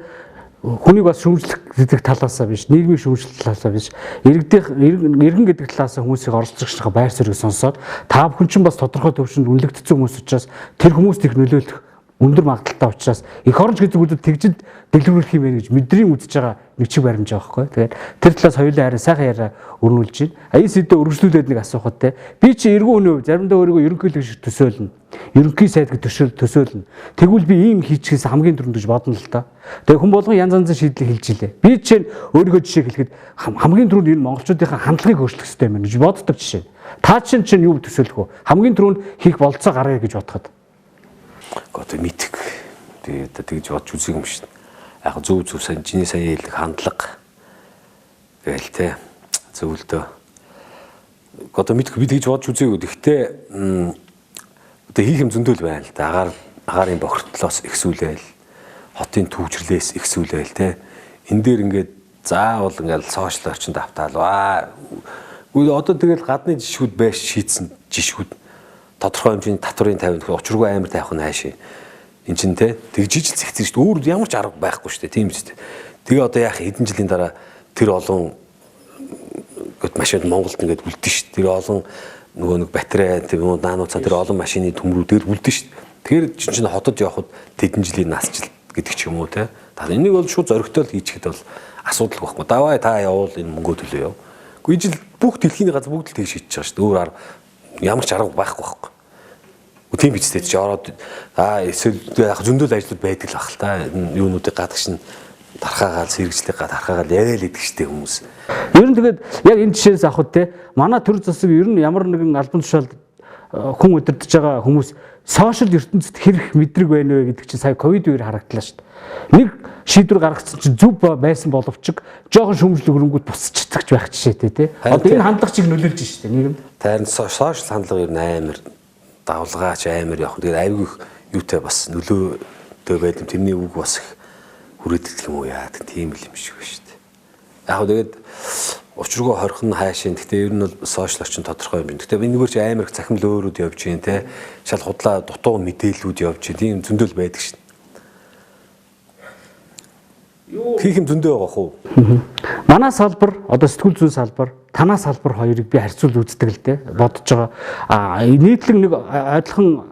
хүнийг бас шүүмжлэх гэдэг талаасаа биш, нийгмийн шүүмжлэх талаасаа биш, иргэдийн иргэн гэдэг талаасаа хүмүүсийг оролцогчдын байр суурийг сонсоод та бүхэн чинь бас тодорхой төвшөнд үнэлэгдсэн хүмүүс учраас тэр хүмүүст их нөлөөлөх өндөр магадлалтай учраас эх оронч гэдэг зүйлүүд тэгжид дэлгэрүүлэх юм байна гэж мэдрийн үзэж байгаа нэг чиг баримж байгаа байхгүй. Тэгээд тэр талаас хоёулаа харин сайхан яриа өрнүүлж байна. А энэ сэдвээ өргөжлүүлээд нэг асуухад те. Би чи эргэн хүний хувьд заримдаа өөрийгөө ерөнхийлөгч шиг төсөөлнө. Ерөнхий сайд гэж төсөөлнө. Тэгвэл би ийм хийчихээс хамгийн түрүүнд гэж бодно л доо. Тэгээ хүн болгон янз янзын шийдлийг хэлж илээ. Би жишээ нь өөрийгөө жишээ хэлэхэд хамгийн түрүүнд энэ монголчуудынхаа хандлагыг өөрчлөх хэрэгтэй юм байна гэж боддог жишээ. Та чинь юу төсөөлөх вэ? Хамгийн түрүүнд хийх болцоо гаргая гэж бодоход.
Одоо мэдэх. Тэгээд тэгж бодж үзег юм шин. Яг зөв зөв сайн чиний сайн хэлдэг хандлага гээл те. Зөв л дөө. Одоо мэдэх би тэгж бодж үзээгүй. Гэхдээ одоо хийх юм зөндөл байна л да. Агаарын бохирдлоос ихсүүлээл, хотын түвжрлээс ихсүүлээл те. Энэ дээр ингээд заавал ингээд сошиал орчинд автаал. Үгүй одоо тэгэл гадны жишгүүд байж шийдсэн жишгүүд тодорхой хэмжээний татварын тавина гэхээр учиргүй амар тавих нь хайшаа. Эн чинь те тэгж ижил зэгцэн шүү дээ. Өөр ямар ч арга байхгүй шүү дээ. Тийм үстэй. Тэгээ одоо яах хэдэн жилийн дараа тэр олон гэт машинд Монголд ингээд үлдэн шүү дээ. Тэр олон нөгөө нэг батарей тэр нөгөө наанууцаа тэр олон машины төмрүүдээр үлдэн шүү дээ. Тэгэхээр чинь хотод явхад тэдэн жилийн насжилт гэдэг ч юм уу те. Та энийг бол шууд зоригтой л хийчихэд бол асуудал байхгүй. Давай та явуул энэ мөнгөө төлөө яв. Гэхдээ ижил бүх дэлхийн газар бүгд л тэгж шийдэж байгаа шүү дээ. Өөр арга ямар ч арга байхгүй байхгүй. Тийм биз дээ чи ороод эсвэл яг зөндөл ажлууд байдаг л бах л та юунуудыг гадагш нь тархаагаал сэргэжлэг тархаагаал яриа л идэх штэ хүмүүс.
Ер нь тэгээд яг энэ жишээс авахд те манай төр засаг ер нь ямар нэгэн албан тушаалд хүн удирдах байгаа хүмүүс сошиал ертөнцид хэрэг мэдрэг байна вэ гэдэг чинь сая ковид үеэр харагдлаа шүү дээ. Нэг шийдвэр гаргацсан чинь зөв байсан боловч жоохон шүүмжлэг өрөнгүүд бусчихдаг байх жишээтэй те. Одоо энэ хандлага чиг нөлөөлж шүү дээ нийгэмд.
Харин сошиал хандлага ер нь амар давлгаач амар явах. Тэгээд аюу их юутай бас нөлөөтэй байд юм. Тэрний үг бас их хүрээдэлдэг юм уу яа тийм л юм шиг байна шүү дээ. Яг хөө тэгээд учиргүй хорих нь хайшин. Гэтэ ер нь бол сошиал орчин тодорхой юм. Гэтэ энэгээр чи амар их цахим лөөрүүд явж гин те. Шал худлаа дутуу мэдээллүүд явж гин. Тийм зөндөл байдаг шин. Хийх юм зөндөө байгаа хуу.
Манай салбар одоо сэтгүүл зүйн салбар, танаа салбар хоёрыг би харьцуул үздэг л дээ. Бодож байгаа. Нийтлэг нэг адилхан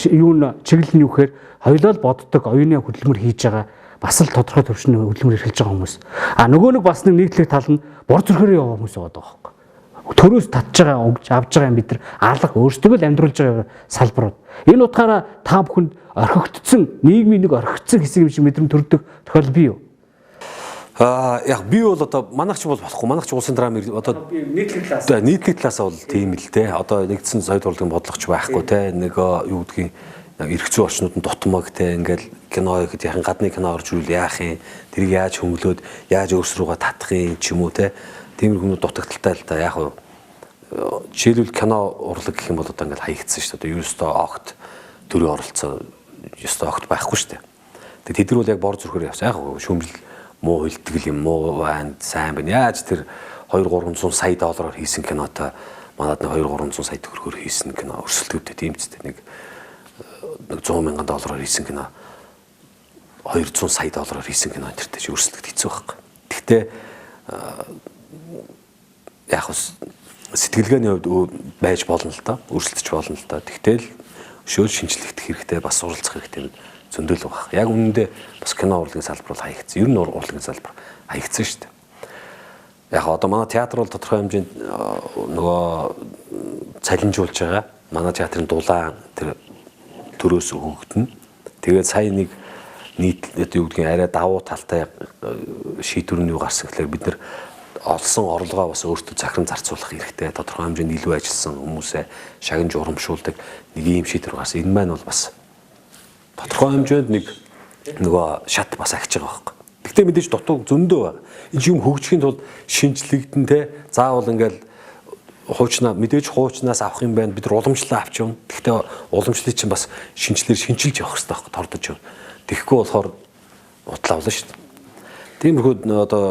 юу н чиглэл нь юу гэхээр хоёулаа л боддог, оюуны хөдөлмөр хийж байгаа. бас л тодорхой төвшний хөдөлмөр эрхэлж байгаа хүмүүс. А нөгөө нэг бас нэг нийтлэг тал нь бор зүрхээр яваа хүмүүс байгаа байхгүй. Төрөөс татж байгаа, өгж авж байгаа юм бид нар алга өөрсдөө л амьдруулж байгаа салбарууд. Энэ утгаараа та бүхэнд орхигдсон, нийгмийн нэг орхигдсон хэсэг юм шиг мэдрэмж төрдөг тохиолдол бий юу?
Яг би бол одоо манайх ч бол болохгүй. Манайх ч улсын драма одоо
нийтлэг талаас.
Нийтлэг талаас бол тийм л те. Одоо нэгдсэн соёл урлагийн бодлогоч байхгүй те. Нэг юу гэдгийг эрх зүйн орчнууд нь дутмаг те. Ингээл кино ихэд яхан гадны кино орж ирвэл яах юм? Тэрийг яаж хөнгөлөөд яаж өөрсрүүгээ татах юм ч юм уу те. Тиймэрхүү хүмүүс дутагдaltaй л да. Яг уу жишээлбэл кино урлаг гэх юм бол одоо ингээл хаягдсан шүү дээ. Одоо ерөөсөө огт төрийн оролцоо ёстой огт байхгүй шүү дээ. Тэгээд тэд нар бол яг бор зүрхээр явсан. Яг шүүмжил муу хилтгэл юм муу байна, сайн байна. Яаж тэр 2 300 сая доллараар хийсэн кинотой манад нэг 2 300 сая төгрөгөөр хийсэн кино өрсөлдөгдөө тийм ч нэг 100 мянган доллараар хийсэн кино 200 сая доллараар хийсэн кино энэ төртэй өрсөлдөх хэцүү байхгүй. Гэхдээ яг ус сэтгэлгээний хувьд байж болно л доо, өрсөлдөж болно л доо. Тэгтэл өшөөл шинжлэхдэх хэрэгтэй, бас суралцах хэрэгтэй зөндөл байгаа. Яг үнэндээ бас кино урлагийн салбар бол хаягдсан. Ер нь урлагийн салбар хаягдсан шүү дээ. Яг одоо манай театр бол тодорхой хэмжээнд нөгөө цалинжуулж байгаа. Манай театрын дулаан тэр төрөөс өгөгдөнө. Тэгээд сая нэг нийт одоо юу гэдгийг арай давуу талтай шийдвэр нь юу гарсан гэхлээр бид нар олсон орлогоо бас өөртөө захиран зарцуулах хэрэгтэй. Тодорхой хэмжээнд илүү ажилласан хүмүүсээ шагнаж урамшуулдаг нэг ийм шийдвэр гарсан. Энэ маань бол бас тодорхой хэмжээнд нэг нөгөө шат бас ахиж байгаа байхгүй. Гэхдээ мэдээж дутуу зөндөө байна. Энэ юм хөгжихийн тулд шинжлэгдэн те заавал ингээл хуучнаа мэдээж хуучнаас авах юм байна. Бид нар уламжлалаа авч явна. Гэхдээ уламжлалыг чинь бас шинжлэр шинчилж явах хэрэгтэй байхгүй тордож явна. Тэгэхгүй болохоор утлаавлаа шүү дээ. Тиймэрхүү одоо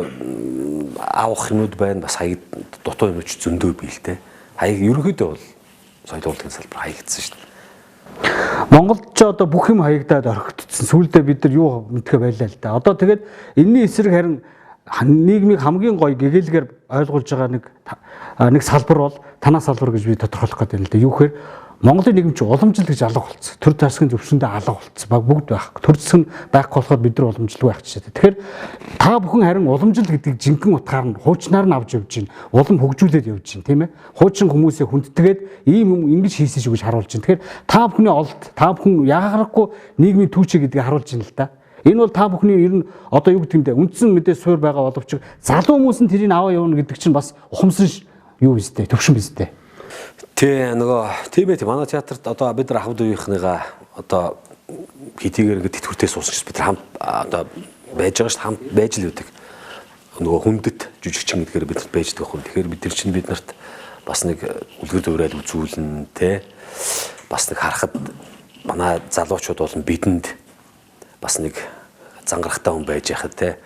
авах юмуд байна. Бас хаяг дутуу юмуд ч зөндөө бий л те. Хаяг ерөнхийдөө бол соёл урлагийн салбар хаягдсан шүү дээ.
Монголд ч одоо бүх юм хаягдаад орхигдсон. Сүүлдээ бид нар юу мэдхэ байлаа л да. Одоо тэгээд энэний эсрэг харин нийгмийг хамгийн гоё гэгээлгээр ойлгуулж байгаа нэг салбар бол танаа салбар гэж би тодорхойлох гэдэг юм л да. Юу гэхээр Монголын нийгэм чи уламжлал гэж алга болцсон. Төр засгийн зөвшөндөө алга болцсон. Баг бүгд байхгүй. Төр засаг нь байхгүй болохоор бид нар уламжлалгүй байх жишээтэй. Тэгэхээр та бүхэн харин уламжлал гэдгийг жинхэнэ утгаар нь хуучнаар нь авч явж байна. Улам хөгжүүлээд явж байна, тийм ээ. Хуучин хүмүүсээ хүндэтгээд ийм юм ингэж хийсэн шүү гэж харуулж байна. Тэгэхээр та бүхний олд, та бүхэн яагарахгүй нийгмийн түүчээ гэдгийг харуулж байна л да. Энэ бол та бүхний ер нь одоо юу гэдэг юм бэ? Үндсэн мэдээ суур байгаа боловч залуу хүмүүс нь тэрийг аваа явна гэдэг чинь бас ухамсан юу биз дээ? Төвшин биз дээ.
Тий, нөгөө тийм ээ, манай театрт одоо бид нар ахмад үеийнхнийгаа одоо хэдийгээр ингээд тэтгэвртэй суусан ч бид нар хамт одоо байж байгаа шүү, хамт байж л үүдэг. Нөгөө хүндэт жүжигчин гэдгээр бид нарт байж байгаа хүн. Тэгэхээр бид нар чинь бид нарт бас нэг үлгэр дуурайл үзүүлнэ те. Бас нэг харахад манай залуучууд болон бидэнд бас нэг зангарахтай хүн байж яхад те.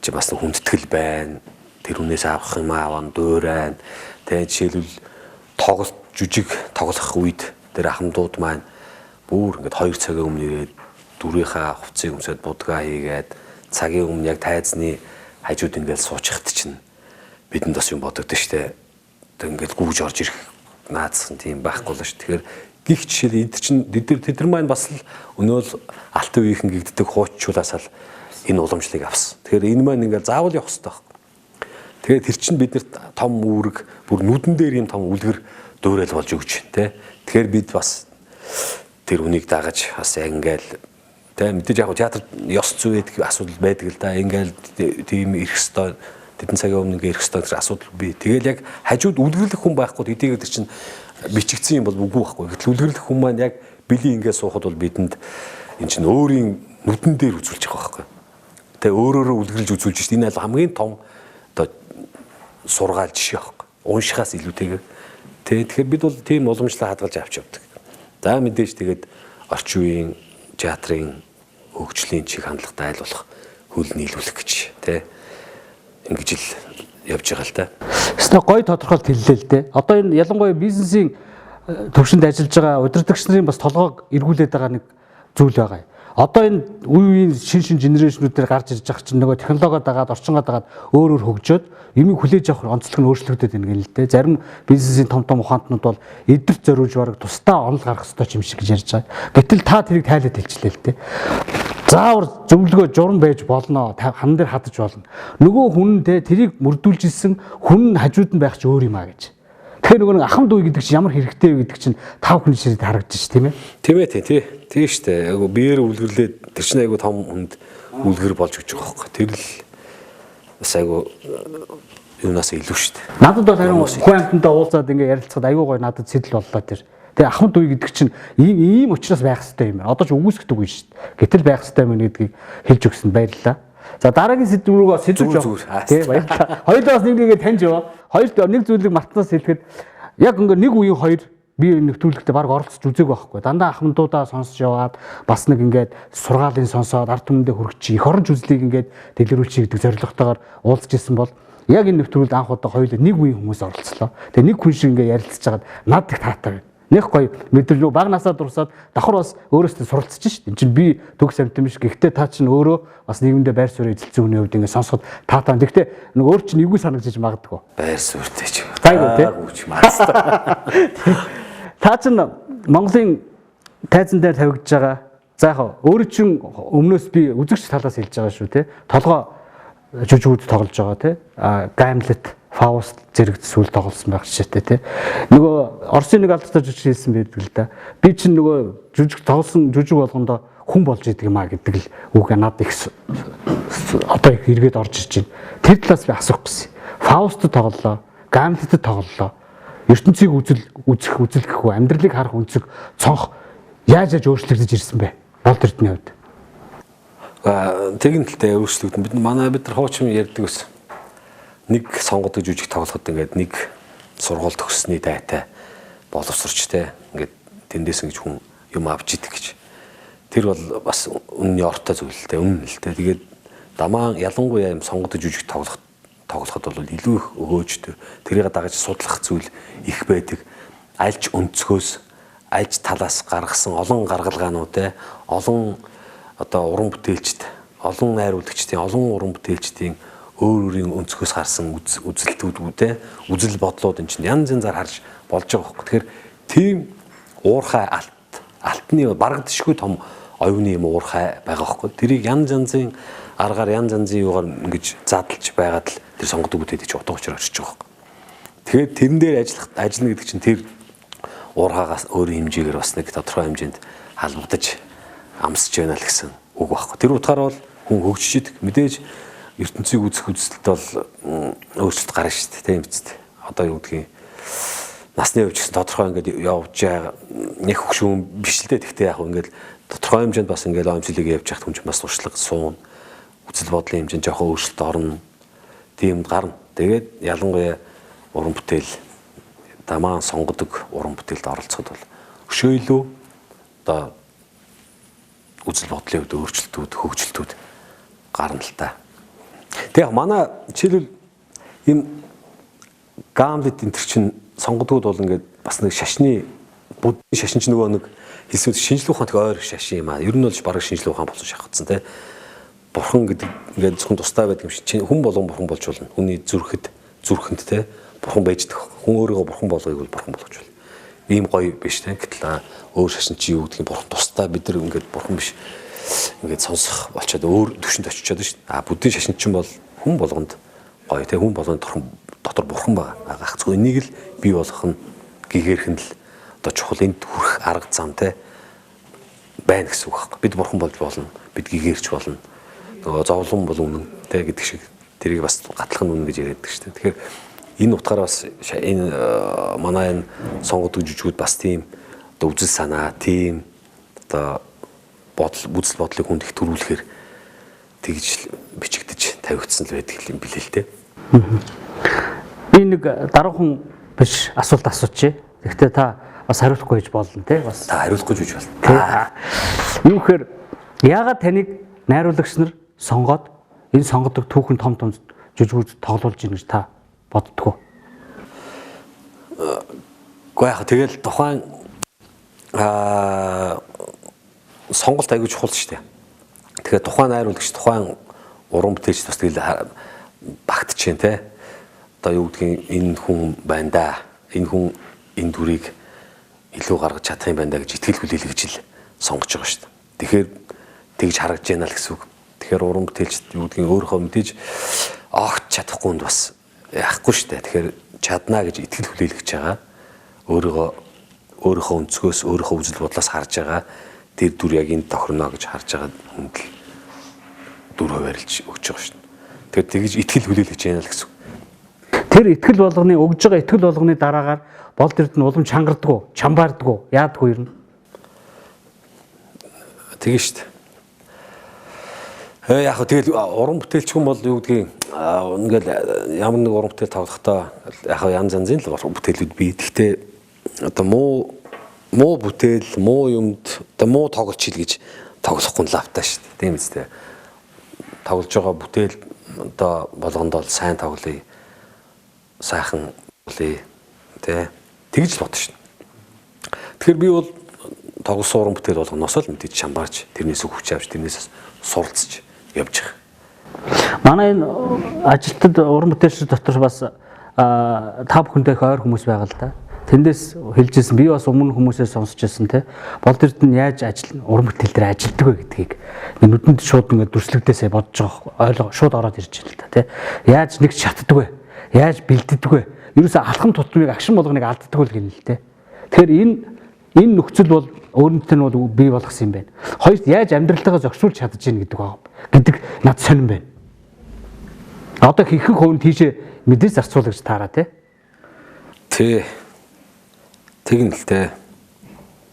Чи бас нэг хүндэтгэл байна. Тэр хүнээс авах юм ааван дуурайн те. Жишээлбэл тоглолт жүжиг тоглох үед тэр ахмадууд маань бүр ингээд 2 цагийн өмнө ирээд дүрийнхаа хувцсыг өмсөд будгаа хийгээд цагийн өмнө яг тайзны хажууд ингээд суучихт чинь бидэнд бас юм бодогдсон штэ. Тэг ингээд гүүж орж ирэх наацсан тийм байхгүй л ш. Тэгэхээр гих жишээл эд чинь тэд нар маань бас л өнөөл алтан үеийнхэн гэгддэг хууччулаас л энэ уламжлалыг авсан. Тэгэхээр энэ маань ингээд заавал явах хэрэгтэй байхгүй. Тэгээд тэр чинь биднэрт том үүрэг бүр нүдэн дээр юм том үлгэр дуурайл болж өгч тэ. Тэгэхээр бид бас тэр үнийг дагаж бас яг ингээл тэ мэдээж яг театр ёс зүй гэдэг асуудал байдаг л да. Ингээл тийм ирэх ёстой тэдэн цагийн өмнө ингээ ирэх ёстой гэсэн асуудал бий. Тэгэл яг хажууд үлгэрлэх хүн байхгүй хэдийгээр тэр чинь бичигдсэн юм бол үгүй байхгүй. Гэтэл үлгэрлэх хүн маань яг били ингээ суухад бол бидэнд эн чинь өөрийн нүдэн дээр үзүүлж байгаа байхгүй. Тэ өөрөөрөө үлгэрлж үзүүлж шít. Энэ аль хамгийн том одоо сургаал жишээ байхгүй. Уншихаас илүүтэйгээр. Тэ тэгэхээр бид бол тийм уламжлал хадгалж авч явдаг. За мэдээж тэгээд орчин үеийн театрын хөгжлийн чиг хандлагатай айл болох хөл нийлүүлэх гэж тэ ингэж л явж байгаа л та.
Өстой гоё тодорхойлт хэллээ л дээ. Одоо энэ ялангуяа бизнесийн төвшөнд ажиллаж байгаа удирдагч нарын бас толгойг эргүүлээд байгаа нэг зүйл байгаа юм. Одоо энэ үе үеийн шин генерашнүүд дээр гарч ирж байгаа чинь нөгөө технологио дагаад орчингоо дагаад өөр өөр хөгжөөд юмыг хүлээж авах онцлог нь өөрчлөгдөд байна гэнэ л дээ. Зарим бизнесийн том том ухаантнууд бол эдэрт зориулж бараг тусдаа онол гаргах ёстой юм шиг гэж ярьж байгаа. Гэтэл та тэрийг тайлаад хэлчихлээ л дээ. Заавар зөвлөгөө журам байж болно. Хан дээр хадаж болно. Нөгөө хүн нь те тэрийг мөрдүүлж исэн хүн нь хажууд нь байх ч өөр юм а гэж. Тэгэхээр нөгөө нэг ахам дүү гэдэг чинь ямар хэрэгтэй вэ гэдэг чинь тав хүн ширэд харагдаж ш тийм ээ.
Тийм ээ тий. Тийм шүү дээ. Айгу биеэр үлгэрлээд тэр чинь айгу том хүнд үлгэр болж өгч байгаа байхгүй. Тэр л бас айгу юунаас илүү шүү дээ.
Надад бол харин хүн амьтантай уулзаад ингээ ярилцахад айгу гоё надад сэтэл боллоо тэр. Тэгээ ахмад үе гэдэг чинь ийм ийм учраас байх хэрэгтэй юм байна. Одоо ч үгүйсгдэг үе шүү дээ. Гэтэл байх хэрэгтэй юм гэдгийг хэлж өгсөнд баярлалаа. За дараагийн сэдв рүүгээ сэдвж
яваа.
Тий баярлалаа. Хоёулаа бас нэг нэгээ таньж яваа. Хоёрт нэг зүйлийг мартнаас хэлэхэд яг ингээ нэг үеийн хоёр би нэвтрүүлэгтээ баг оролцож үзээгүй байхгүй. Дандаа ахмадуудаа сонсож яваад бас нэг ингээд сургаалын сонсоод ард түмэндээ хүрч эх оронч үзлийг ингээд дэлгэрүүлчих гэдэг зорилготойгоор уулзж исэн бол яг энэ нэвтрүүлэлд анх удаа хоёулаа нэг үеийн хүмүүс оролцлоо. Тэгээ нэг хүн шиг ингээд ярилцж хагаад над их таатай байна. Нэг гоё мэдрэл рүү баг насаа дурсаад давхар бас өөрөөсөө суралцж шít. Энд чинь би төгс амтан биш. Гэхдээ та чинь өөрөө бас нийгэмдээ байр суурь эзэлсэн хүний хувьд ингээд сонсоход таатай. Гэхдээ нэг өөр чинь эвгүй санагдаж магадгүй.
Байр суурьтай ч юм.
Гайгүй тий. Та чинь Монголын тайзан дээр тавигдж байгаа. За яг өөрөө чинь өмнөөс би үзэгч талаас хэлж байгаа шүү тий. Толгой жүжигүүд тоглож байгаа тий. А Гамлет, Фауст зэрэг зүйл тоглосон байх жишээтэй тий. Нөгөө Оросын нэг алдартай жүжигч хэлсэн байдаг л да. Би чинь нөгөө жүжиг тоглосон жүжиг болгондоо хүн болж идэг юм а гэдэг л үг надад их одоо их эргээд орж ирж байна. Тэр талаас би асуух гэсэн. Фауст тоглолоо, Гамлет тоглолоо. ертөнцийг үзэл үзэх үзэл гэхүү амьдралыг харах өнцөг цонх яаж яаж өөрчлөгдөж ирсэн бэ? Болд эрдэнэ хувьд.
Тэгэн талтай өөрчлөгдөн. Бид манай бид нар хуучин ярьдаг ус. Нэг сонгодог жүжиг тоглоход ингээд нэг сургууль төгссөний дайтай боловсрч те ингээд тэндээс ингэж хүн юм авч идэг гэж. Тэр бол бас үнний ортой зүйл л те үнэн л те. Тэгээд дамаан ялангуяа юм сонгодог жүжиг тоглоход бол илүү их өгөөжтэй. Тэрийг дагаж судлах зүйл их байдаг. Альж өнцгөөс альж талаас гаргасан олон гаргалгаанууд те олон одоо уран бүтээлчд, олон найруулагчдын, олон уран бүтээлчдийн өөр өөрийн өнцгөөс харсан үзэлтүүд те үзэл бодлууд энэ чинь янз янзаар харж болж байгаа байхгүй. Тэгэхээр тийм уурхай алтны барагдшгүй том оюуны юм уурхай байгаа байхгүй. Тэрийг янз янзын аргаар янз янзын юугаар ингэж задлж байгаад л тэр сонгодог бүтээдэг чи утга учир очиж байгаа байхгүй. Тэгэхээр тэрэн дээр ажиллана гэдэг чинь тэр уурхаагаас өөрийн хэмжээгээр бас нэг тодорхой хэмжээнд халбагдаж амсч байна л гэсэн үг байхгүй. Тэр утгаараа бол хүн хөгжиж идэг. Мэдээж ертөнцийг үзэх үзэлт бол өөрчлөлт гарна шүү дээ, тийм биз дээ. Одоо юу гэдгийг насны хувьд ч гэсэн тодорхой ингээд явж байгаа нэг хөгшүүн биш л дээ. Гэхдээ яг ингээд тодорхой хэмжээнд бас ингээд онцлог явж байхад хүн чинь бас туршлага суун, үзэл бодлын хэмжээнд жоохон өөрчлөлт орно. Тийм гарна. Тэгээд ялангуяа уран бүтээл дамаан сонгодог уран бүтээлд оролцоход бол өшөө илүү одоо үзэл бодлын хувьд өөрчлөлтүүд, хөгжилтүүд гарна л та. Тэг яг манай жишээлбэл ийм Гамлет энэ төр чинь сонгодгууд бол ингээд бас нэг шашны буддийн шашин ч нөгөө нэг хэлсүүд шинжлэх ухаант ойр шашин юм аа. Ер нь бол бараг шинжлэх ухаан болсон шахагдсан те. Бурхан гэдэг ингээд зөвхөн тусдаа байдаг юм шиг чинь хүн болгон бурхан болж болно. Хүний зүрхэд зүрхэнд те бурхан байж дэх. Хүн өөрийгөө бурхан болгоёг бол бурхан болгож болно. Ийм гоё биш те. Гэтэл өөр шашин чи юу гэдгийг бурхан тусдаа бид нар ингээд бурхан биш ингээд сонсох болчоод өөр төвшөнд очичоод шүү дээ. А буддийн шашин чинь бол хүн болгонд гоё те. Хүн болгонд дотор бурхан байгаа. Гагцгүй энийг л бий болгох нь гэгэрх нь л одоо чухал энд хүрэх арга зам те байна гэсэн үг байхгүй. Бид бурхан болж болно. Бид гэгэрч болно. Нөгөө зовлон бол үнэн те гэдэг шиг тэрийг бас гатлах нь үнэн гэж яриад байдаг шүү дээ. Тэгэхээр энэ утгаараа бас энэ манай энэ сонгодог жүжигүүд бас тийм одоо үзэл санаа, тийм одоо бодол үзэл бодлыг хүнд их төрүүлэхээр тэгж бичигдэж тавигдсан л байдаг юм билээ л те.
Би нэг даруухан биш асуулт асуучих. Гэхдээ та бас хариулахгүй гэж болно те бас.
Та хариулахгүй гэж болно.
Юу гэхээр яагаад таныг найруулагч нар сонгоод энэ сонгодог түүхэн том том жүжигүүд тоглуулж ийн гэж та боддгоо?
Гэхдээ яг тэгэл тухайн сонголт аягүй чухал шүү дээ. Тэгэхээр тухайн найруулагч, тухайн уран бүтээлч бас тэгэл багтчихээн те. Одоо юу гэдгийг энэ хүн байна да. Энэ хүн энэ дүрийг илүү гаргаж чадах юм байна да гэж итгэл хүлээлгэж л сонгож байгаа шүү дээ. Тэгэхээр Тэгж харагдж байна л гэсэн үг. Тэгэхээр уран бүтээлчд юу гэдгийг өөрийнхөө мэдээж огт чадахгүй хүнд бас яахгүй шүү дээ. Тэгэхээр чаднаа гэж итгэл хүлээлгэж байгаа. Өөрийгөө өөрийнхөө өнцгөөс, өөрийнхөө үзэл бодлоос харж байгаа тэр дүр яг энэ тохирно гэж харж байгаа хүнд л дүр хуваарлж өгч байгаа шүү дээ. Тэгэхээр тэгж итгэл хүлээлгэж байна л гэсэн үг.
Тэр итгэл болгоны өгж байгаа итгэл болгоны дараагаар Болд Эрдэнэ улам чангардгуу, чамбаардгуу, яадгүй юм.
Тэгэн шүү дээ. Яг тэгэл уран бүтээлч хүн бол юу гэдгийг ингээл ямар нэг уран бүтээл тоглохдоо яг янз янзын л бүтээлүүд бий. Гэхдээ одоо муу бүтээл, муу юмд одоо муу тоглолч хил гэж тоглохгүй нь лавтай шүү дээ. Тийм үстэй. Тоглож байгаа бүтээл одоо болгондоо сайн тоглоё. Сайхан тоглоё. Тэ. Тэгж л бодно шүү дээ. Тэгэхээр би бол тоглосон уран бүтээл болгоноос л мэдээж чамбарч тэрнээс хүч авч тэрнээс суралцж явж байгаа.
Манай энэ ажилтнад уран бүтээлчид дотор бас та бүхэндээ их ойр хүмүүс байгаа л да. Тэндээс хэлжсэн, би бас өмнө хүмүүсээс сонсч байсан те. Болд Эрдэнэ яаж ажил уран бүтээл дээр ажилтдаг вэ гэдгийг нүдэнд шууд ингээд дүрслэгдээсээ бодож байгаа ойлго шууд ороод ирж байна л да те. Яаж нэг шатдаг вэ? Яаж бэлддэг вэ? Ерөөсөө алхам тутмыг агшин болгоныг алддаг л гэнэ л те. Тэгэхээр энэ нөхцөл бол өөрөнд нь бол бий болгосон юм байна. Хоёрт яаж амьдралтайгаа зохицуулж чадаж гин гэдэг байгаа гэдэг над сонирн байна. Одоо ихэнх хүн тийшээ мэдээж зарцуулагч таараа те.
Тий. Тэгнэ л те.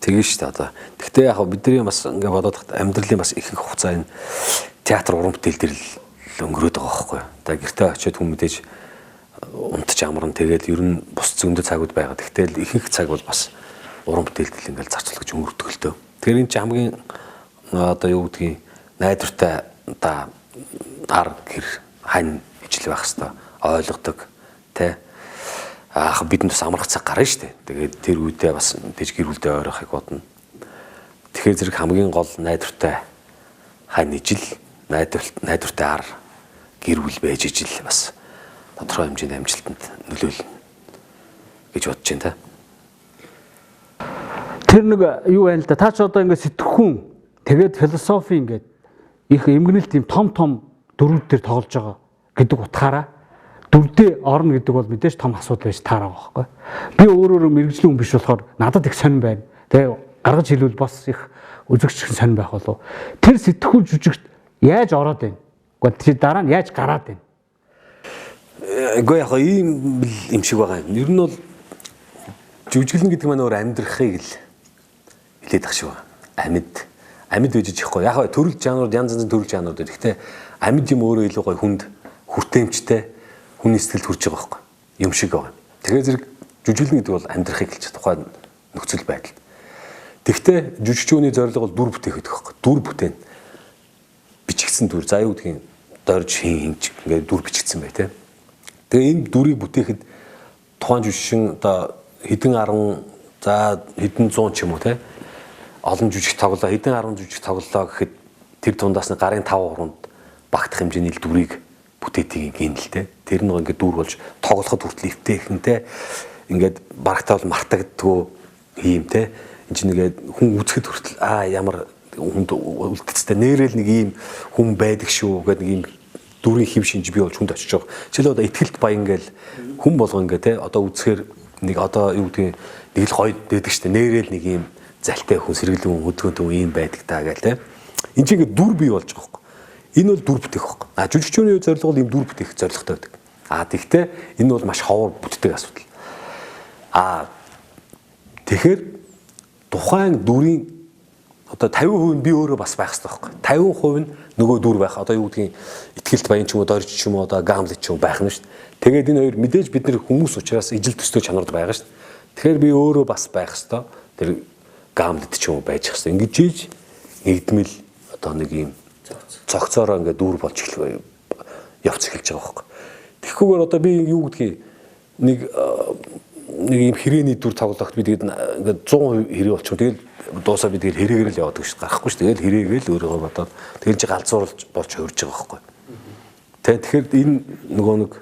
Тэгнэ шүү дээ одоо. Гэхдээ яг бидний бас ингээ бодоод амьдралын бас ихэнх хугацаа энэ театр уран бүтээл дээр л өнгөрөөд байгаа байхгүй юу. Одоо гэртээ очиод хүн мэдээж унтж амарна, тэгэл ер нь бус зөндөө цагууд байгаа. Тэгтэл ихэнх цаг бол бас уран бүтээлд л ингээл зарцуулах гэж өнгөрдөг л дөө. Тэгэхээр энэ чинь хамгийн одоо юу гэдгийг найдвартай одоо ар гэр хань ижил байх хэвээр ойлгодог тэ. Аах бидэнд бас амрах цаг гарна шүү дээ. Тэгээд тэр үедээ бас мэдээж гэр бүлдээ ойрохыг бодно. Тэгэхээр зэрэг хамгийн гол найдвартай хань ижил, найдвартай ар гэр бүл байж ижил бас тодорхой хэмжээний амжилтанд нөлөөлнө гэж бодож байна та.
Тэр нэг юу байна л да. Та ч одоо ингээд сэтгхүүн тэгээд философи ингээд их эмгэнэлт юм том том дөрүүд дээр тоглож байгаа гэдэг утгаараа дүрдээ орно гэдэг бол мэдээж том асуудал байж таараа байхгүй. Би өөрөөрөө мэрэгжлийн хүн биш болохоор надад их сонирн байна. Тэгээ гаргаж хэлвэл бас их үзэгч их сонирн байх болов. Тэр сэтгхүүн жүжигт яаж ороод байна? Гэхдээ тэр дараа нь яаж гараад байна?
Үгүй яг ийм юм шиг байгаа юм. Ер нь бол жүжиглэн гэдэг маань өөр амьдрахыг л хэлээд ах шиг байна. Амьд байж ихгүй. Яг төрөл жанрууд янз янзын төрөл жанрууд байдаг. Гэхдээ амьд юм өөрөө илүү гоё хүнд хүртээмжтэй хүний сэтгэлд хүрж байгаа байхгүй. Юм шиг байгаа. Тэгэхээр зэрэг жүжиглэн гэдэг бол амьдрахыг хэлж тухайн нөхцөл байдалд. Тэгвэл жүжигчүүний зорилго бол дүр бүтээх гэдэг байхгүй. Дүр бүтээн. Бичигдсэн дүр. За юу гэдгийг дорж хийн хинж ингээд дүр бичигдсэн бай тээ. Тэгээ энэ дүрийг бүтээхэд тухайн жүжигчин одоо хэдэн 10 за хэдэн 100 ч юм уу те олон жүжиг тоглоо, хэдэн 10 жүжиг тоглолоо гэхэд тэр дундаас нь гарын 5 хуруунд багтах хэмжээний л дүрийг бүтээдэг юм л те. Тэр нэг ингээд дүр болж тоглоход хүртэл эвтэйхэн те. Ингээд барагтаа бол мартагддгүү ийм те. Энд чинь нэгээд хүн үзэхэд хүртэл аа ямар хүнд үлддэцтэй нэрэл нэг ийм хүн байдаг шүү гэдэг нэг ийм дүрийн хэв шинж бий болж хүнд очиж байгаа. Жишээлбэл одоо итгэлт баян гээл хүн болго ингээ те одоо үзэхээр нэг одоо юу гэдгийг нэг л гоё дэдэг штэ нэрэл нэг ийм залтай хүн сэргэлэн хүн хөдгөн хүн ийм байдаг таа гээл те. Энд чинь ингээ дүр бий болж байгаа байхгүй. Энэ бол дүр бүтээх байхгүй. А жүжигчүүний зорилго бол ийм дүр бүтээх зорилготой байдаг. А тэгтээ энэ бол маш ховор бүтдэг асуудал. А тэгэхээр тухайн дүрийн одоо 50% нь би өөрөө бас байх хэрэгтэй байхгүй. 50% нь нөгөө дүр байх. Одоо юу гэдгийг итгэлт баян ч юм уу, дорж ч юм уу, одоо гамлет ч юм уу байх нь шүү дээ. Тэгээд энэ хоёр мэдээж бид нэр хүмүүс учраас ижил төстэй чанард байгаа шүү дээ. Тэгэхээр би өөрөө бас байх хэрэгтэй. Тэр гамлет ч юм уу байж хэрэгтэй. Ингэж ийж нэгдмэл одоо нэг юм цогцоороо ингээд дүр болж эхлэх явц эхэлж байгаа байхгүй. Тэгэхгүйгээр одоо би юу гэдгийг нэг юм хэрээний дүр тоглоход би тэгээд ингээд 100% хэрэг болчих. Тэгэл дуусаа би тэгэл хэрэгээр л яваад гэж гарахгүй ш. Тэгэл хэрэгээл өөрийгөө бодоод тэгэл чи галзуурлж болж хувирж байгаа байхгүй. Тэ тэгэхээр энэ нөгөө нэг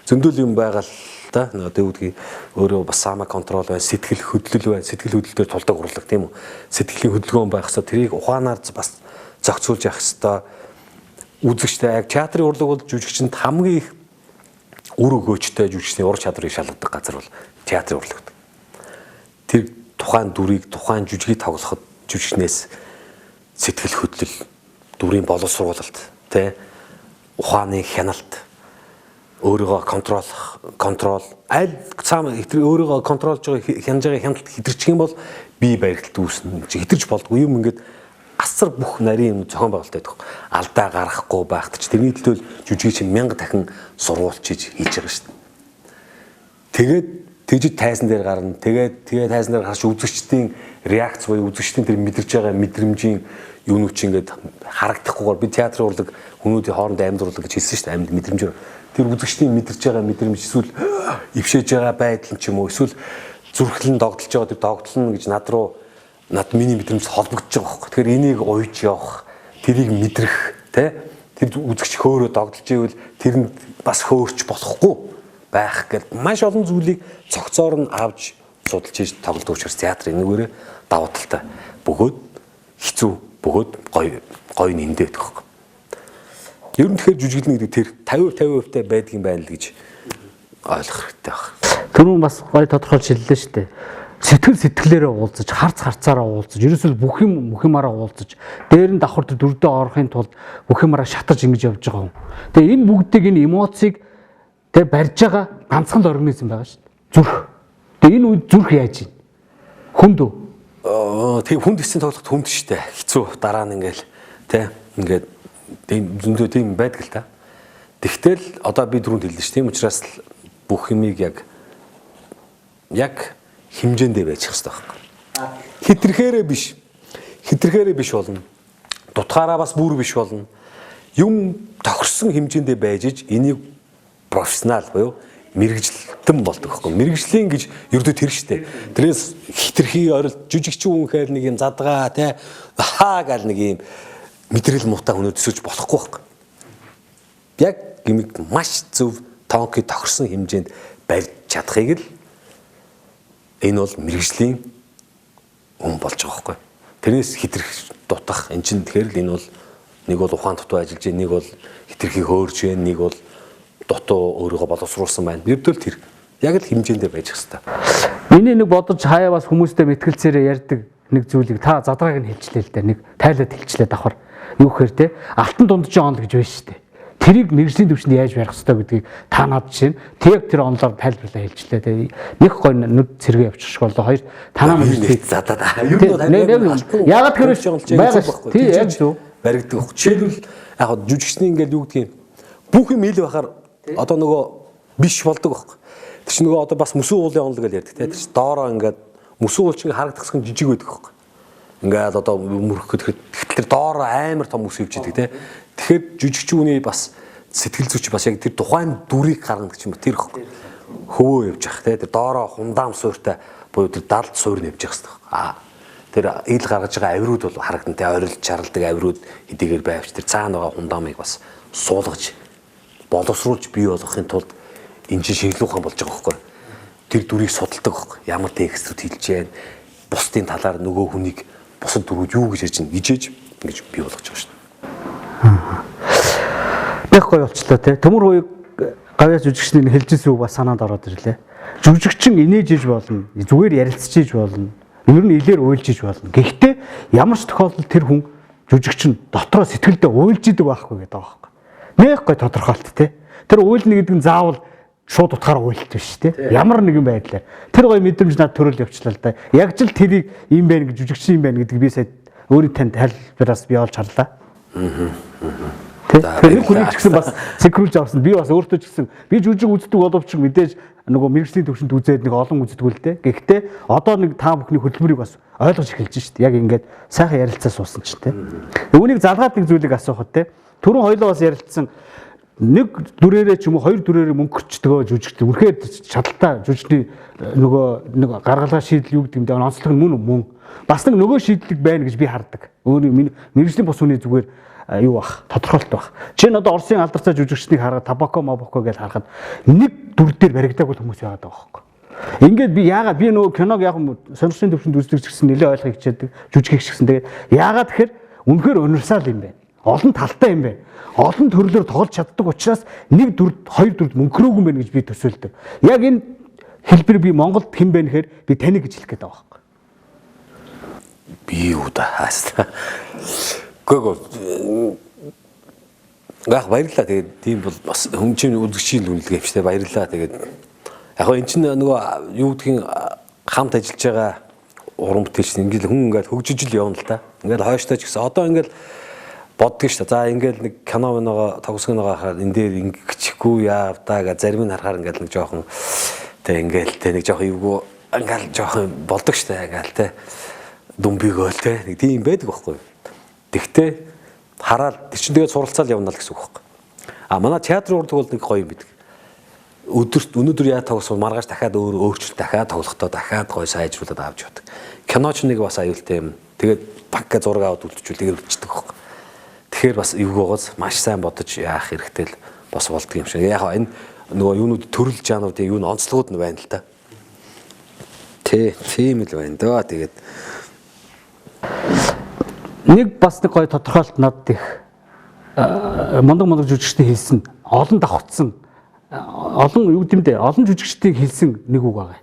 зөндөл юм байгаа л да. Нөгөө юу гэдгийг өөрөө бас сама контрол бай, сэтгэл хөдлөл бай, сэтгэл хөдлөл дээр тулдаг урлаг тийм үү. Сэтгэлийн хөдөлгөөн байх хэвээр тэрийг ухаанаар бас зохицуулж явах хэвээр. Үзэгчтэй яг театрын урлаг бол жүжигчэнд хамгийн их үр өгөөчтэй жүжигчний ур чадварыг шалгадаг газар бол театрын урлаг. Тэр тухайн дүрийг, тухайн жүжигийг тоглоход жүжигчнээс сэтгэл хөдлөл, дүрийн боловсруулалт, тэ, ухааны хяналт, өөрийгөө контроллох, контрол аль цаам өөрийгөө контролж байгаа, хянаж байгаа хяналт хэтэрчих юм бол бие баригдалт үүснэ. Хэтэрч болдгоо юм ингээд асар бүх нарийн юм зохион байгуулалт байдаг. Алдаа гаргахгүй байх ч тэрний төлөө жүжигийг чинь 1000 дахин сургуулж хийж байгаа шүү дээ. Тэгээд тэгжид тайзан дээр гарна. Тэгээд тайзан дээр гарч үзэгчдийн реакц буюу үзэгчдийн тэр мэдэрч байгаа мэдрэмжийн юунууд чи ингээд харагдахгүйгээр би театрын урлаг хүмүүдийн хооронд амьд урлаг гэж хэлсэн шүү дээ. Амьд мэдрэмжээр тэр үзэгчдийн мэдэрч байгаа мэдрэмж эсвэл ившээж байгаа байдал ч юм уу эсвэл зүрхлэн догдолж байгаа тэр догдлно гэж над руу над миний мэдрэмж холбогдож байгаа байхгүй. Тэгэхээр энийг уйж явах, тэрийг мэдрэх, тэ? Тэр үзэгч хөөрөө догдолж ивэл тэр нь бас хөөрч болохгүй байх гэл маш олон зүйлийг цогцоор нь авч судалж хийж тоглодог учраас театр энэгээрээ давуу талтай. Бөгөөд хэцүү, бөгөөд гоё гоё нэндээ байдаг байхгүй. Ер нь тэгэхээр жүжиглэн гэдэг тэр 50 50% байдаг юм байна л гэж ойлгох хэрэгтэй байна.
Түрүүн бас гоё тодорхойлж хэллээ шүү дээ. Сэтгэл сэтгэлээрээ уулзаж, харц харцаараа уулзаж, ерөөсөө бүх юм бүх юмараа уулзаж, дээр нь давхар дүрдээ орохын тулд бүх юмараа шатаж ингэж явж байгаа юм. Тэгээ энэ бүгдийг энэ эмоцийг тэг барьж байгаа ганцхан л организм байгаа шүү дээ. Зүрх. Тэгээ энэ үед зүрх яаж юм? Хүнд үү?
Тэг хүнд хэсэг тоглоход хүнд шүү дээ. Хэцүү дараа нь ингээл тэ ингээд тийм зөндөө тийм байдаг л та. Тэгтэл одоо би түрүүнд хэллээ шүү. Тийм учраас л бүх юмыг яг хэмжээндээ байж хэрэгтэй байхгүй. Хитрхээрээ биш. Хитрхээрээ биш болно. Дутгаараа бас бүр биш болно. Юм тохирсон хэмжээндээ байж иж энийг профессионал буюу мэрэгчлэн болдог байхгүй. Мэрэгжлийн гэж ердөө тэр штэ. Тэрээс хитрхи орилт жүжигчин хүн гэхээр нэг юм задгаа те хаа гал нэг юм мэдрэл муутай хүнөө төсөж болохгүй байхгүй. Яг гимиг маш зөв тонки тохирсон хэмжээнд барьж чадахыг л энэ бол мэрэгжлийн хүн болж байгаа байхгүй. Тэрнээс хитрх дутах эн чинь тэгэхээр л энэ бол нэг бол ухаан дутуу ажиллаж байна, нэг бол хитрхи хөөрж байна, нэг бол дутуу өөрийгөө боловсруулсан байна. Ердөө л тэр яг л хэмжээндээ байж хэвээр.
Миний нэг бодож хаяа бас хүмүүстэй мэтгэлцээрээ ярьдаг нэг зүйлийг та задрааг нь хэлчлээ л дээ. Нэг тайлаад хэлчлээ давхар. Юу гэхээр те алтан дунджийн онол гэж байна шүү дээ. Тэрийг мэрэгжлийн төвшөнд яаж барих ёстой гэдгийг та над жишээ нь тэг тэр онолоор тайлбарлаа хэлчлээ. Тэгээ нэг гой нүд цэргээ явчих шиг болоо. Хоёр танаа мэрэгжлийн
задаад. Ер нь бол
ягаад тэр байгаа байхгүй. Тий яг зөв
баригддаг байхгүй. Жишээлбэл яг жүжигчний ингээд юу гэдгийг бүх юм ил байхаар одоо нөгөө биш болдог байхгүй. Тэр чинь нөгөө одоо бас мөсөн уулын онол гэж ярьдаг те. Тэр чинь доороо ингээд мөсөн уул чинь харагдах хэсэг нь жижиг байдаг байхгүй. Ингээд одоо мөрөх гэхэд тэр доороо амар том мөс ивж идэг те. Тэгэхээр жүжигчин хүний бас сэтгэл зүйч бас яг тэр тухайн дүрийг гаргана гэж юм тэр ихгүй. Хөвөө явж явах те. Тэр доороо хундаам суурьтай буюу тэр далд суурь нь явж явах хэрэгтэй. Аа тэр ил гаргаж байгаа авирууд бол харагдан те орилж чаралдаг авирууд хэдийгээр байвч тэр цаана байгаа хундаамыг бас суулгаж боловсруулж бий болгохын тулд энэ чинь шинжилгээ ухаан болж байгаа байхгүй. Тэр дүрийг судалдаг байхгүй. Ямар текстүүд хэлж जैन бусдын талаар нөгөө хүнийг бусад дүрүүд юу гэж ярьж гिजэж ингэж бий болгож байгаа шүү дээ.
Нэг гоё болчлоо те. Төмөр хуйг гавьяас жүжигчний хэлжсэн үг бас санаанд ороод ирлээ. Жүжигчин инээж иж болно. Зүгээр ярилцж иж болно. Ер нь илээр уйлж иж болно. Гэхдээ ямар ч тохиолдолд тэр хүн жүжигчин дотроо сэтгэлдээ уйлж идэг байхгүй гэдэг байгаа байхгүй. Нэг гоё тодорхойлт те. Тэр уйлна гэдэг нь заавал шууд утгаараа уйлт биш те. Ямар нэгэн байдлаар. Тэр гоё мэдрэмж над төрөл явчлаа л да. Яг ч л тэрийг юм байна гэж жүжигчин юм байна гэдэг би сая өөрийн танд тайлбараас би олж харлаа. Тэр хүнийг ч гэсэн бас синхруулж авсан. Би бас өөртөө ч гэсэн би жүжиг үздэг боловч мэдээж нөгөө мэрэгжлийн төвшөнд үзээд нэг олон үздэг л дээ. Гэхдээ одоо нэг та бүхний хөдөлмөрийг бас ойлгож эхэлж шít. Яг ингээд сайхан ярилцаа суусан чинь те. Үүнийг залгаад нэг зүйлийг асуухад те. Түрүүн хоёлоо бас ярилцсан нэг дүрээрээ ч юм уу хоёр дүрээрээ мөнгөрчдгөө жүжигч. Үнэхээр чадaltaа жүжигчний нөгөө нэг гаргалгаа шийдэл юу гэдэг юм дээ. Онцлог нь мөн мөн. Бас нэг нөгөө шийдлэг байна гэж би хардаг. Өөрийн мэрэгжлийн бус хүний зүгээр юу бах тодорхойлт бах. Жишээ нь одоо Оросын алдартай жүжигчнийг хараад табако мабоко гэж харахад нэг дүр дээр баригдаагүй хүмүүс байгаад байгаа байхгүй. Ингээд би яагаад би нөгөө киног яг сонирхлын төвшөнд үздэг ч гэсэн нэлээд ойлгох хичээдэг, жүжигч гэсэн. Тэгээд яагаад тэгэхээр үнэхээр универсал юм байна. Олон талтай юм байна. Олон төрлөөр тоглож чаддаг учраас нэг дүрд, хоёр дүрд мөнхрөөгүй юм байна гэж би төсөөлдөг. Яг энэ хэлбэр би Монголд хэн бэ гэхээр би таныг гэж хэлэх гээд байгаа байхгүй.
Би юу да хаасна. Гөө яг баярлалаа. Тэгээд тийм бол бас хүн чинь үзэгчийн үнэлгээ юм шүү дээ. Баярлалаа. Тэгээд яг эн чинь нөгөө юу гэдгийг хамт ажиллаж байгаа уран бүтээлч ингээл хүн ингээл хөгжиж л явна л да. Ингээл хойштой ч гэсэн одоо ингээл боддог шүү дээ. За ингээл нэг кино миногоо тогсгоноогоо харахаар энэ дээр ингэчихгүй яав даа гэ зарим нь харахаар ингээл нэг жоохон тэг ингээл тэг нэг жоохон эвгүй ингээл жоохон болдог шүү дээ. Ингээл тэг дүмбигөөл тэг нэг тийм байдаг байхгүй юу. Тэгтээ хараад тэр чинь тэгээд суралцаал явна л гэсэн үг байхгүй. А манай театрын урд бол нэг гоё юм бидэг. Өдөрт өнөөдөр яа тоглосон маргааш дахиад өөр өөрчлөлт дахиад тоглохдоо дахиад гоё сайжруулад авч явдаг. Кино ч нэг бас аюултай юм. Тэгээд банкка зураг аваад үлдчихвэл тэгээд үлдчихдэг байхгүй. Тэгэхээр бас эвгүй байгаас маш сайн бодож яах хэрэгтэй л бас болдго юм шиг. Яг энэ нөгөө юунууд төрөл жанруудын юу н онцлогуд нь байна л та. Тэ, тийм л байна дөө. Тэгээд
нэг бас нэг гоё тодорхойлт надад их мундаг жүжигчдийн хэлсэн олон давхцсан олон юу гэмдэ олон жүжигчдийг хэлсэн нэг үг байгаа.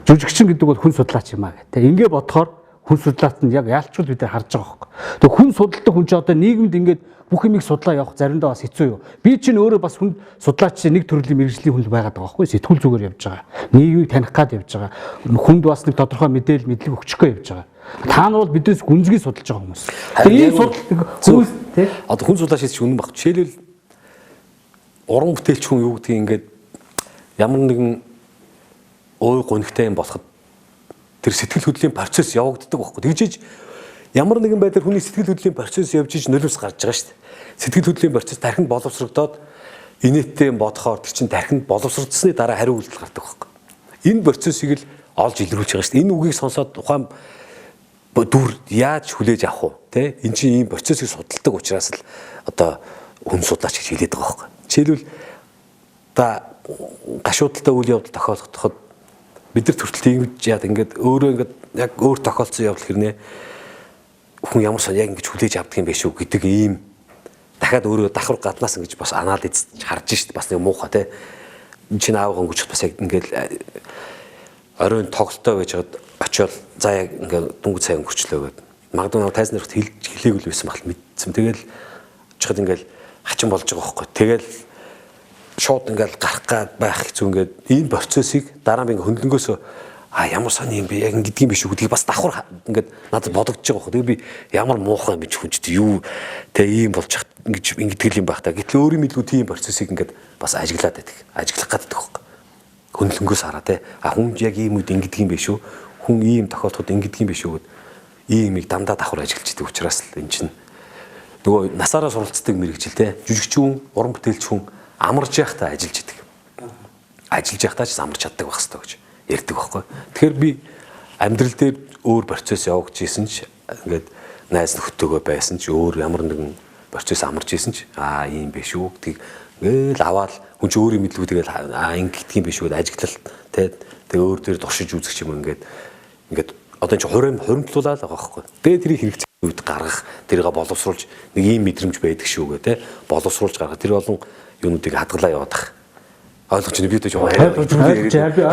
Жүжигчин гэдэг бол хүн судлаач юм аа гэх. Тэ ингээ бодохоор хүн судлаач нь яг яалчгүй бид нар харж байгаа хөөхгүй. Тэг хүн судалдаг хүн чи одоо нийгэмд ингээд бүх юмыг судлаа явах заримдаа бас хэцүү юу. Би чинь өөрөө бас хүн судлаач нэг төрлийн мэргэжлийн хүн байгаад байгаа байхгүй сэтгүүл зүгээр явж байгаа. Нийгмийг таних гад явж байгаа. Хүнд бас нэг тодорхой мэдээлэл мэдлэг өгчих гээ явж байгаа. Та нар бол биднээс гүнзгий судалж байгаа хүмүүс. Тэр ийм судалдаг хүмүүс тий.
Одоо хүн судлаач гэж үнэн баг. Жишээлбэл уран бүтээлч хүн юу гэдгийг ингээд ямар нэгэн ой гонхтой юм болоход тэр сэтгэл хөдлөлийн процесс явагддаг байхгүй. Тэгжиж ямар нэгэн байдлаар хүний сэтгэл хөдлөлийн процесс явж иж нулимс гарч байгаа шүү дээ. Сэтгэл хөдлөлийн процесс тархинд боловсрогдоод инээдтэй юм бодохоор тэр чинь тархинд боловсрогдсны дараа хариу үйлдэл гардаг байхгүй. Энэ процессыг л олж илрүүлж байгаа шүү дээ. Энэ үгийг сонсоод ухаан дүр яаж хүлээж авах вэ? Тэ? Эн чинь ийм процессыг судалдаг учраас л одоо хүн судлаач гэж хэлээд байгаа байхгүй. Жишээлбэл та гашуудалтай үйл явдал тохиолдоход бид нар төртөл ингэж яад ингээд өөрөө ингээд яг өөр тохиолдсон явдал хэрнээ хүн ямар сон яг ингэж хүлээж авдаг юм бэ шүү гэдэг ийм дахиад өөрөө давхар гаднаас ингэж бас анализ харж шít бас нэг муухай те. Энд чинь аавга өнгөчт бас яг ингээд оройн тоглолттой байж байгаад очиод за яг ингээд дөнгөж сайн өнгөрчлөө гэд. Магадгүй нэг тайзан нэрт хэлж хэлээгүй л байсан баг мэдсэн. Тэгэл очиход ингээд хачин болж байгаа байхгүй. Тэгэл шууд ингээд гарах гад байх хэцүү ингээд ийм процессыг дараа нь би ингээд хөндлөнгөөсөө а ямар сони юм бэ яг ингэдэг юм биш үү гэдгийг бас давхар ингээд надад бодогдож байгаа байхгүй. Тэгээ би ямар муухай юм бэ хүн ч юу тэ ийм болж ингэж ингэдэг юм байх та. Гэтэл өөрийн мэдгүй тийм процессыг ингээд бас ажиглаад байдаг. Ажиглах гаддаг байхгүй. Хөндлөнгөөс хараа тэ. А хүн яг ийм үед ингэдэг юм биш үү? Хүн ийм тохиолдоход ингэдэг юм биш үү гэд ийм юмыг дандаа давхар ажиглаж идэг учраас л энэ чинь нөгөө насаараа суралцдаг мэрэгжил те. Жүжигч хүн, уран бүтээлч хүн амарч явахдаа ажиллаж идэг. Ажиллаж явахдаа ч амарч чаддаг байх хэрэгтэй гэж ярьдаг байхгүй. Тэгэхээр би амьдрал дээр өөр процесс явагдаж исэн ч ингээд найз нөхдөдөө байсан ч өөр ямар нэгэн процесс амарч исэн ч аа ийм биш үү гэдгийг ингээл аваад хүн чи өөрийн мэдлгүй тэгэл аа ингэдэг юм биш үү гэдээ ажиглал те. Тэгээ өөр дээр туршиж үзэх юм ингээд ингээд одоо энэ чи хуримтлуулаад байгаа байхгүй. Тэгээ тэрийг хэрэгцээ үед гаргах, тэрийг боловсруулж нэг ийм мэдрэмж байдаг шүү гэ тэ. Боловсруулж гаргах тэр болон юунуудыг хадгалаа яваадах. Ойлгож байна би одоо жоо яриад.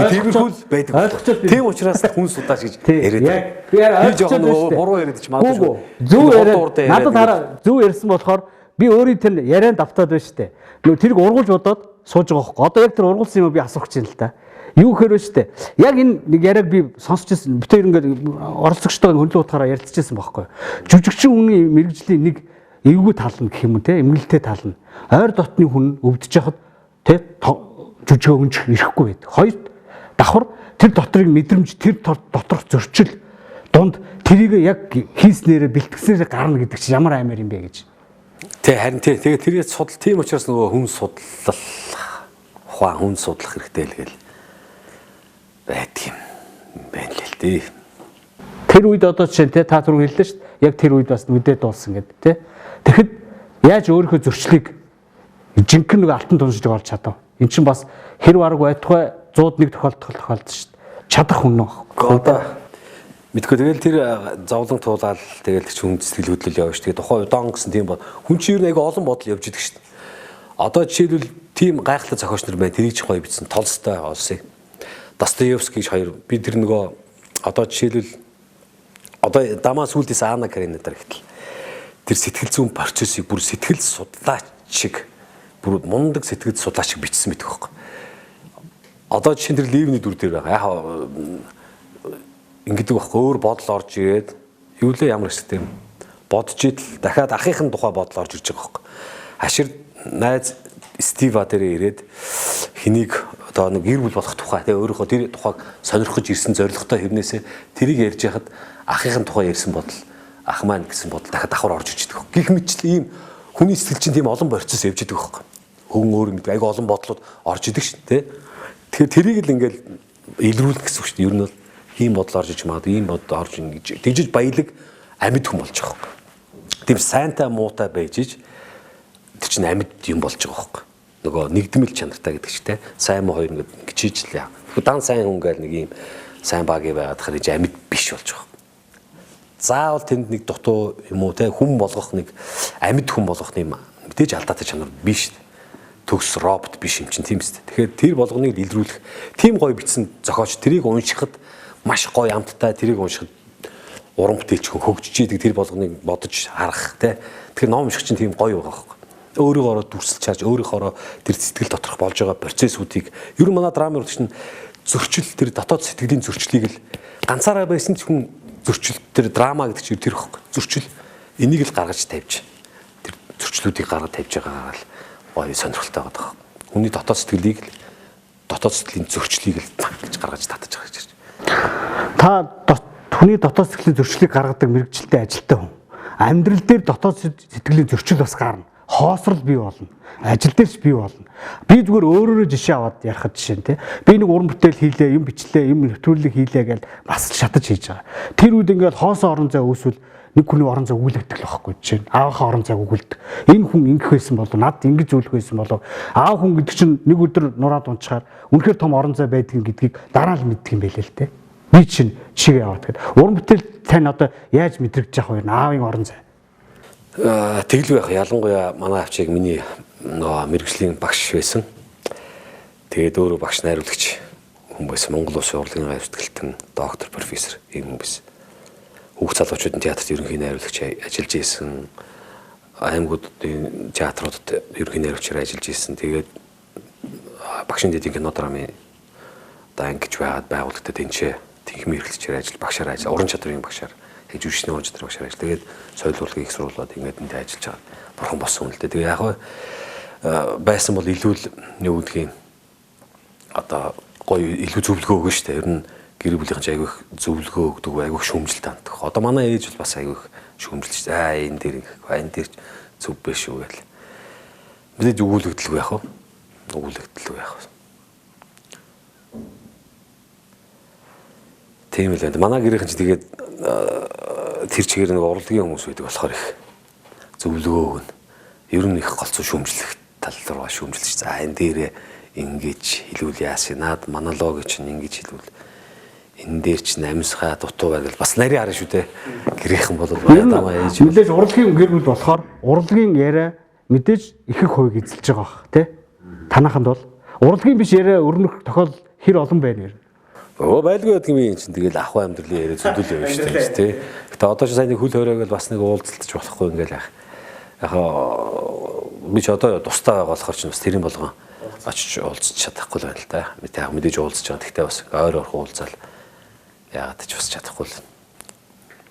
Тиймэрхүү л байдаг. Тийм учраас хүн судлаач гэж яриад.
Би
жоохон нөгөө буруу яриад ч магадгүй.
Зөв яриад. Надад хараа зөв ярьсан болохоор би өөрийн тэр ярианд автаад байна шүү дээ. Нөгөө тэрийг ургуулж бодоод сууж байгаа хөөхгүй. Одоо яг тэр ургуулсан юм би асуух гэж байна л та. Юу гэхээр вэ шүү дээ. Яг энэ нэг яриаг би сонсч ирсэн. Бид хоёр ингээд оролцогчтойгоо хөндлөн утгаараа ярилцчихсан байхгүй. Жүжигчин хүний мэрэгжлийн нэг эвгүй тал нь гэх юм уу те, эмгэлтэй тал нь. Ойр дотны хүн өвдөж яхад те жүжигэ өнжих ирэхгүй байдаг. Хоёр давхар тэр дотрыг мэдрэмж, тэр доторх зөрчил дунд тэрийг яг хийснээрээ бэлтгэснээрээ гарна гэдэг чинь ямар аймаар юм бэ гэж.
Тэ харин тий. Тэгээ тэрээс судал тийм учраас нөгөө хүн судлал ухаан хүн судлах хэрэгтэй л гэл байдаг юм байна л дээ.
Тэр үед одоо жишээ нь те та түрүү хэллээ шүү дээ. Яг тэр үед бас нүдээ дуулсан гэд те. Тэгэхэд яаж өөрийнхөө зөрчлийг жинхэнэ нэг алтан туншиж олж чадав. Эн чинь бас хэр бараг байтугай 101 тохиолдол тохиолдсон шүү дээ. Чадах хүн нөх.
Одоо Мэдгүй тэгэл тэр зовлон туулаад тэгэл тэр хүн сэтгэл хөдлөл явж тэгээ тухайн удаан гэсэн тийм бод хүн чинь ер нь айгүй олон бодол явж идэг шүү дээ. Одоо жишээлбэл тийм гайхалтай зохиолч нар байна. Тэрийг ч гоё бичсэн. Толстой олсыг. Достоевский гэж хоёр би тэр нөгөө одоо жишээлбэл одоо дамаа сүлдээс Анна Каренина дээр гэтэл тэр сэтгэл зүйн процессыг бүр сэтгэл судлаач шиг бүр мундаг сэтгэл судлаач шиг бичсэн мэдэх байхгүй. Одоо жишээ нь тэр Ливний дүр дээр байгаа. Яг ингэдэг байхгүй өөр бодол орж ирээд юу лээ ямар хэсэгтэй юм бодож идэл дахиад ахынх нь тухай бодол орж ирж байгаа байхгүй. Хашир найз Стива дээр ирээд хэнийг одоо нэг гэр бүл болох тухай тэгээ өөрийнхөө тэр тухайг сонирхож ирсэн зорилготой хэрнээсээ тэрийг ярьж яхад ахынх нь тухай ярьсан бодол ах маань гэсэн бодол дахиад давхар орж иж идэг. Гэх мэтчил ийм хүний сэтгэл чинь тийм олон процесс явж идэг байхгүй. Хүн өөр мэд айгу олон бодлууд орж идэг шин тэ. Тэгэхээр тэрийг л ингээл илрүүлнэ гэсэн үг шүү дээ. Ер нь бол ийм бодол орж иж магадгүй, ийм бодол орж ингэж тэгжиж баялаг амьд хүн болж байгаа байхгүй. Тийм сайнтай муутай байж иж тэр чинь амьд юм болж байгаа байхгүй. Нөгөө нэгдмэл чанартай гэдэг чинь те сайн муу хоёр ингэж хийж л яа. Тэгэхгүй дан сайн хүн гээл нэг ийм сайн багийн байгаад хахад иж амьд биш болж байгаа. Заавал тэнд нэг дутуу юм уу те хүн болгох нэг амьд хүн болгох юм мэдээж алдаатай чанар биш. Төгс робот биш юм чинь тийм үст. Тэгэхээр тэр болгоныг илрүүлэх тийм гоё бичсэн зохиолч тэрийг уншихад маш гоё амттай тэрийг уншихад уран бүтээлч хүн хөгжиж идэг тэр болгоныг бодож харах те. Тэгэхээр ном унших чинь тийм гоё байгаа байхгүй. Өөрийгөөрөө дүрсэлж чаж өөрийнхоороо тэр сэтгэл доторх болж байгаа процессүүдийг ер нь манай драмын урлагч нь зөрчил тэр дотоод сэтгэлийн зөрчлийг л ганцаараа байсан ч хүн зөрчил тэр драма гэдэг чинь тэр ихгүй. Зөрчил энийг л гаргаж тавьж тэр зөрчлүүдийг гаргаж тавьж байгаагаар л гоё сонирхолтой байгаа. Хүний дотоод сэтгэлийг л дотоод сэтгэлийн зөрчлийг л гэж гаргаж татаж байгаа гэж.
Та хүний дотоод сэтгэлийн зөрчлийг гаргадаг мэрэгжилтэй ажилтай хүн. Амьдрал дээр дотоод сэтгэлийн зөрчил бас гарна. Хоосрол бий болно. Ажил дээр ч бий болно. Би зүгээр өөрөөрөө жишээ аваад ярихад жишээ нь тий. Би нэг уран бүтээл хийлээ, юм бичлээ, юм нэвтрүүлэг хийлээ гэж бас шатаж хийж байгаа. Тэр үед ингээд хоосон орон зай үүсвэл нэг хүний орон зай өгүүлэгдэх л байхгүй жишээ нь. Аавынхаа орон зайг өгүүлдэг. Энэ хүн ингэх байсан болов над ингэж зүйлэх байсан болов аав хүн гэдэг чинь нэг өдөр нураад унчаар үнэхээр том орон зай байдгийг гэдгийг дараа л мэддэг юм байлээ л те. Би чинь жишээ яваад тэгэхээр уран бүтээл тань одоо яаж мэдрэгдэж явах вэ? Аавын орон зай.
Тэгэлгүй байх. Ялангуяа манай авчиг миний нөгөө мэргэжлийн багш байсан. Тэгээд өөрөө багш найруулагч хүн байсан. Монгол Улсын урлагийн гай сэтгэлтэн доктор, профессор ийм хүн байсан. Хүүхд залуучуудын театрт ерөнхий найруулагч ажиллаж исэн. Аймагуудын театруудад ерөнхий найруулагчаар ажиллаж исэн. Тэгээд багшийн дэдийн кино драмын одоо ангиж байгаад байгууллагад тэнцээ тэнхимийн эрхлэгчээр ажил, багшаар ажил, уран чадрын багшаар яг жүжигчний уран чадрын багшаар ажил. Тэгээд соёл урлагийн их сургуулиуд ингээд энд ажиллаж байгаа. Бурхан болсон юм л дээ. Тэгээ яг байсан бол илүү л юу гэдгийг одоо гоё илүү зөвлөгөө өгнө шүү дээ. Ер нь гэр бүлийнхэн ч айгүй их зөвлөгөө өгдөг, айгүй их шүүмжлэлт ханддаг. Одоо манай ээж бол бас айгүй их шүүмжилж шүү дээ. Аа энэ дээр ингэх, энэ дээр зөв биш үү гэл. Мэдээж өгүүлэгдэлгүй яах вэ? Өгүүлэгдэлгүй яах вэ? Тийм л байна. Манай гэрийнхэн ч тэгээд тэр чигээр нэг урлагийн хүмүүс байдаг болохоор их зөвлөгөө өгнө. Ер нь их голцоо шүүмжлэх тал руу шүүмжилж. За энэ дээрээ ингэж хэлүүл яасан. Наад монолог чинь ингэж хэлүүл. Энэ дээр чинь амьсгаа дутуу байвал бас нарийн харна шүү дээ. Гэрийнхэн бол
дамаа ээж. Мэдээж урлагийн гэр бүл болохоор урлагийн яриа мэдээж их их хувийг эзэлж байгаа бах тий. Танаханд бол урлагийн биш яриа өрнөх тохиол хэр олон байна юм.
Өө байлгүй байдаг юм чинь тэгэл ах амьдралын яриа зөндөл явна шүү дээ тий. Гэтэ одоо ч сайн нэг хөл хориог л бас нэг уулзалтж болохгүй ингээл яах. Яг би ч одоо тустай байгаа болохоор ч бас тэрийн болгон очиж уулзч чадахгүй л байна л да. Мэдээ яг мэдээж уулзч байгаа. Гэхдээ бас ойр орхон уулзаал яагаад ч бас чадахгүй л.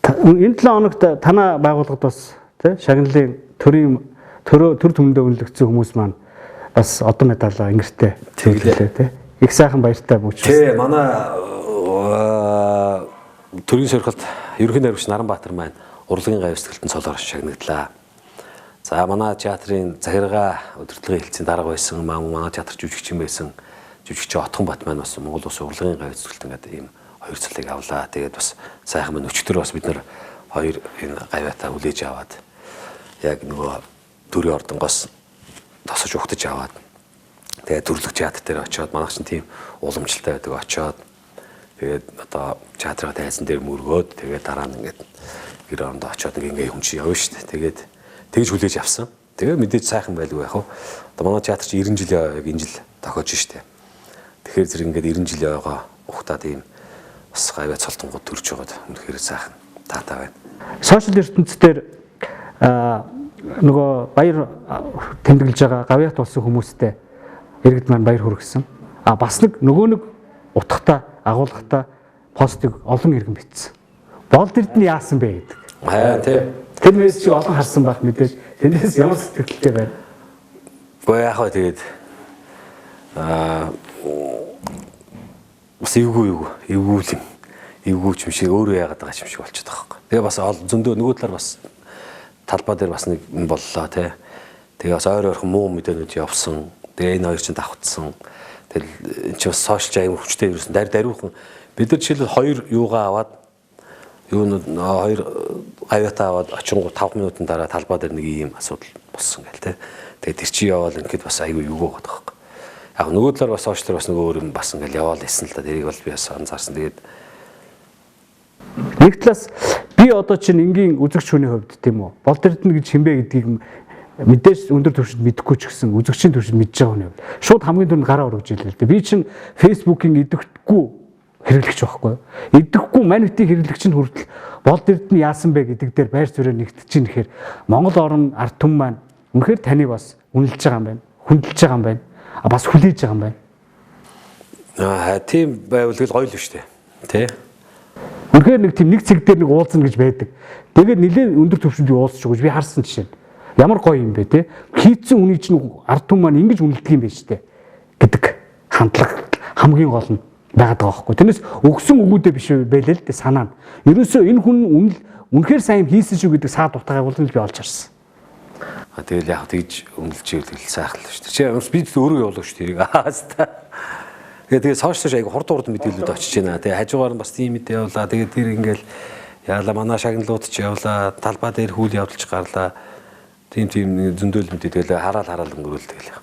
Энэ 7 хоногт танаа байгууллагад бас тий шагналын төрийн төр түмэндээ үнэлэгдсэн хүмүүс маань бас одоо медалаа ингэртэй тэглээ тий. Их сайхан баяртай бүч.
Тий манай төрийн сорилт ерөнхий найруулагч Наранбаатар маань урлагийн гавь сэтгэлтэн цолоор шагнагдлаа. За манай театрын захиргаа удирдлагын хэлтсийн дарга байсан, манай театр жүжигчин байсан жүжигчин Отгонбат маань бас Монгол Улсын урлагийн гавь сэтгэлтэн гэдэг ийм хоёр цолыг авлаа. Тэгээд бас сайхан маань өчтөр бас бид нар хоёр энэ гавьяатаа хүлээж аваад яг нөгөө төрийн ордонгоос тосож угтаж аваад тэгээд төрлөг театр дээр очиод манайх чинь тийм уламжлалтай байдаг очиод Тэгээд одоо театрын тайзан дээр мөргөөд тэгээд дараа нь ингээд гэр орондоо очиод нэг ингээ хүн чи явна шүү дээ. Тэгээд тэгж хүлээж авсан. Тэгээ мэдээж сайхан байлгүй яах вэ? Одоо манай театр чи 90 жил яг энэ жил тохиож штэ. Тэгэхээр зэрэг ингээд 90 жил яваа ухтаад ийм бас гавьяа цолтонгууд төрж байгаад үнэхээр сайхан таатай байна.
Сошиал ертөнцийн нөгөө баяр тэмдэглэж байгаа гавьяат болсон хүмүүстэй иргэд маань баяр хүргэсэн. А бас нэг нөгөө нэг утгатай агуулгатай постыг олон иргэн бичсэн. Болд Эрдэнэ яасан бэ гэдэг.
Аа тий.
Тэр мессежийг олон харсан байх мэдээж. Тэрнээс ямар сэтгэлтэй байна?
Гэхдээ яах вэ тэгээд бас эвгүй эвгүй юм. Эвгүй ч юм шиг өөрөө яагаад байгаа юм шиг болчиход байгаа байхгүй. Тэгээ бас зөндөө нөгөө талаар бас талбай дээр бас нэг юм боллоо тий. Тэгээ бас ойр ойрхон муу мэдээнүүд явсан. Тэгээ энэ хоёр чинь давхцсан. Тэгэл энэ чинь бас сошиал аян хүчтэй ерөөсөн дариухан бид нар жишээлбэл хоёр юугаа аваад юунууд хоёр гавьяатаа аваад очингуу 5 минутын дараа талбай дээр нэг ийм асуудал болсон гэл те. Тэгээд тэр чи яваал ингээд бас айгүй юугаа байгаа байхгүй. Яг нөгөө талаар бас сошиал бас нөгөө өөр юм бас ингээл яваал исэн л да. Тэрийг бол би бас анзаарсан. Тэгээд
нэг талаас би одоо чинь энгийн үзэгч хүний хувьд тийм үү? Болд Эрдэнэ гэж хинбэ гэдгийг мэдээж өндөр түвшинд мэдэхгүй ч гэсэн үзэгчийн түвшинд мэдж байгаа хүний хувьд шууд хамгийн түрүүнд гараа өргөж илээ л дээ. Би чинь Facebook-ийн идэвхтэйгүй хэрэглэгч байхгүй юу? Идэвхгүй манитын хэрэглэгч нь хүртэл Болд Эрдэнэ яасан бэ гэдэг дээр байр суурь нэгтгэж чинь гэхээр Монгол орн ард түмэн маань үнэхээр таныг бас үнэлж байгаа юм байна, хүндэлж байгаа юм байна, бас хүлээж байгаа юм байна.
Аа тийм байвал л гоё л шүү дээ. Тэ?
Үнэхээр нэг тийм нэг цэг дээр нэг уулзна гэж байдаг. Тэгээд нэлээд өндөр түвшинд би уулзч байгаа гэж би харсан жишээ нь. Ямар гоё юм бэ те? Хийцэн хүний чинь ард түмэн маань ингэж үнэлдэг юм байна шүү дээ гэдэг хандлага хамгийн гол нь байгаад байгаа байхгүй. Тэрнээс өгсөн өгүүдээ биш байлээ л дээ санаа нь. Ерөөсөө энэ хүн үнэл үнэхээр сайн юм хийсэн шүү гэдэг саад утгаа агуулгыг би олж харсан.
А тэгэл яг тэгж үнэлж ивэл сайхан л шүү дээ. Чи би өөрөө явуулах шүү дээ. Аа хаста. Тэгээ сошиал айгу хурд хурд мэдээлэлд очиж байна. Тэгээ хажуугаар нь бас тийм мэдээ явуулаа. Тэгээ тэр ингээл яалаа манай шагналууд ч явлаа. Талбай дээр хүл явдалж гарлаа. Тийм зөндөөл мэдээ тэгэл хараал өнгөрөөл тэгэл.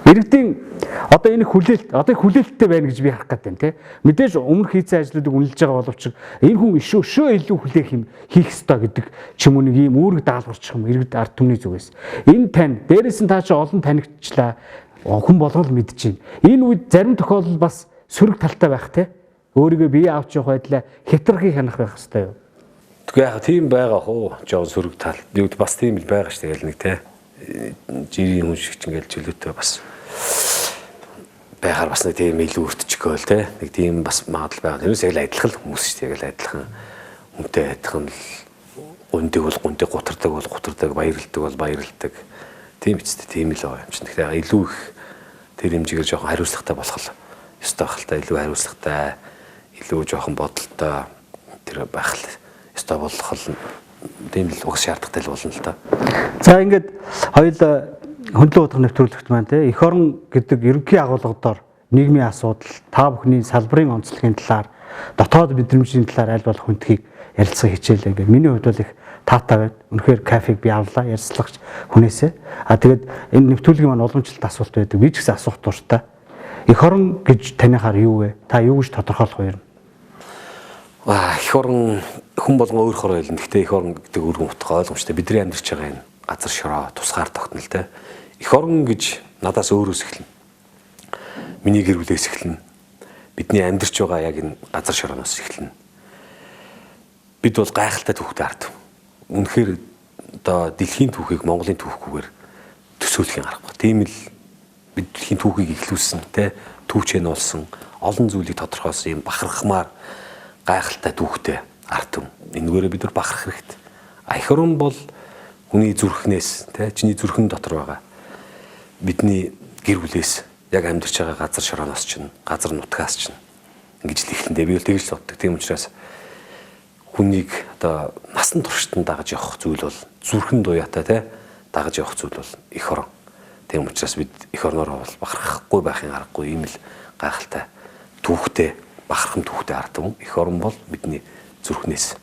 Иргэдийн одоо энэ хүлээлт одоо хүлээлттэй байна гэж би харах гэдэг юм тий. Мэдээж өмнөх хийцэн ажлуудыг үнэлж байгаа боловч энэ хүн өшөө илүү хүлээх юм хийх ёстой гэдэг ч юм уу нэг ийм үүрэг даалгаварчих юм иргэд ард түмний зүгээс. Энэ тань дээрээс нь та чи олон танигдчлаа хүн болгол мэдэж байна. Энэ үед зарим тохиолдолд бас сөрөг талтай байх тий. Өөрийгөө бие авч явах байдлаа хятархий хянах байх ёстой юу?
Тэгвэл яг тийм байгаа хөө. Жоон сөрөг тал. Юу бас тийм л байгаа шүү тэгэл нэг тий. Жирийн хүн шиг ч ингээл чөлөөтэй бас байхаар бас нэг тийм илүү өртчихгөөл те нэг тийм бас магадлал байгаа. Тэрнээс яг л адилхан л хүмүүс шүү дээ. Яг л адилхан хүнтэй адилхан л гундэг бол гундэг, гутардаг бол гутардаг, баярлдаг бол баярлдаг. Тийм үстэй тийм л байгаа юм чинь. Тэгэхээр илүү их тэр хэмжээгээр жоохон хариуцлагатай болох л ёстой байх л та, илүү хариуцлагатай, илүү жоохон бодолтой тэр байх л ёстой болох л тийм л угс шаардлагатай л болно л та.
За ингээд хоёул хөндлөн утга нэвтрүүлэгт маань те эх орон гэдэг ерөнхий агуулгадаар нийгмийн асуудал, та бүхний салбарын онцлогийн талаар, дотоод мэдрэмжийн талаар аль болох хүндхийг ярилцах хичээлээ. Ингээд миний хувьд бол их таатай байна. Үнэхээр кафег би авлаа ярилцлагч хүнээсээ. А тэгээд энэ нэвтрүүлгийн маань уламжлалт асуулт байдаг. Би ч гэсэн асуух дуртай. Эх орон гэж таныхаар юу вэ? Та юу гэж тодорхойлох вэ?
Эх орон хүн болгон өөрөөр хэлнэ. Гэхдээ эх орон гэдэг өргөн утга ойлгомжтой. Бидний амьдарч байгаа энэ газар шороо тусгаар тогтнол те. Эх орон гэж надаас өөрөөс эхэлнэ. Миний гэр бүлээс эхэлнэ. Бидний амьдарч байгаа яг энэ газар шорооноос эхэлнэ. Бид бол гайхалтай түүхтэй ард. Үнэхээр одоо дэлхийн түүхийг Монголын түүхгүйгээр төсөөлхийн аргагүй. Тийм л бид дэлхийн түүхийг эхлүүлсэн те, түүчээ нуулсан, олон зүйлийг тодорхойлсон юм бахархмаар гайхалтай түүхтэй ард түмэн. Энэгээрээ бид нар бахарх хэрэгтэй. Эх орон бол хүний зүрхнээс те, чиний зүрхэн дотор байгаа бидний гэр бүлээс яг амьдарч байгаа газар шорооноос чинь, газар нутгаас чинь ингэж л эхлэндээ би бол тэгж л боддог. Тийм учраас хүнийг одоо насан туршид нь дагаж явах зүйл бол зүрхэн дуяатай те дагаж явах зүйл бол эх орон. Тийм учраас бид эх орнороо бол бахархахгүй байхын аргагүй ийм л гайхалтай түүхтэй, бахархан түүхтэй ард түмэн. Эх орон бол бидний зүрхнээс,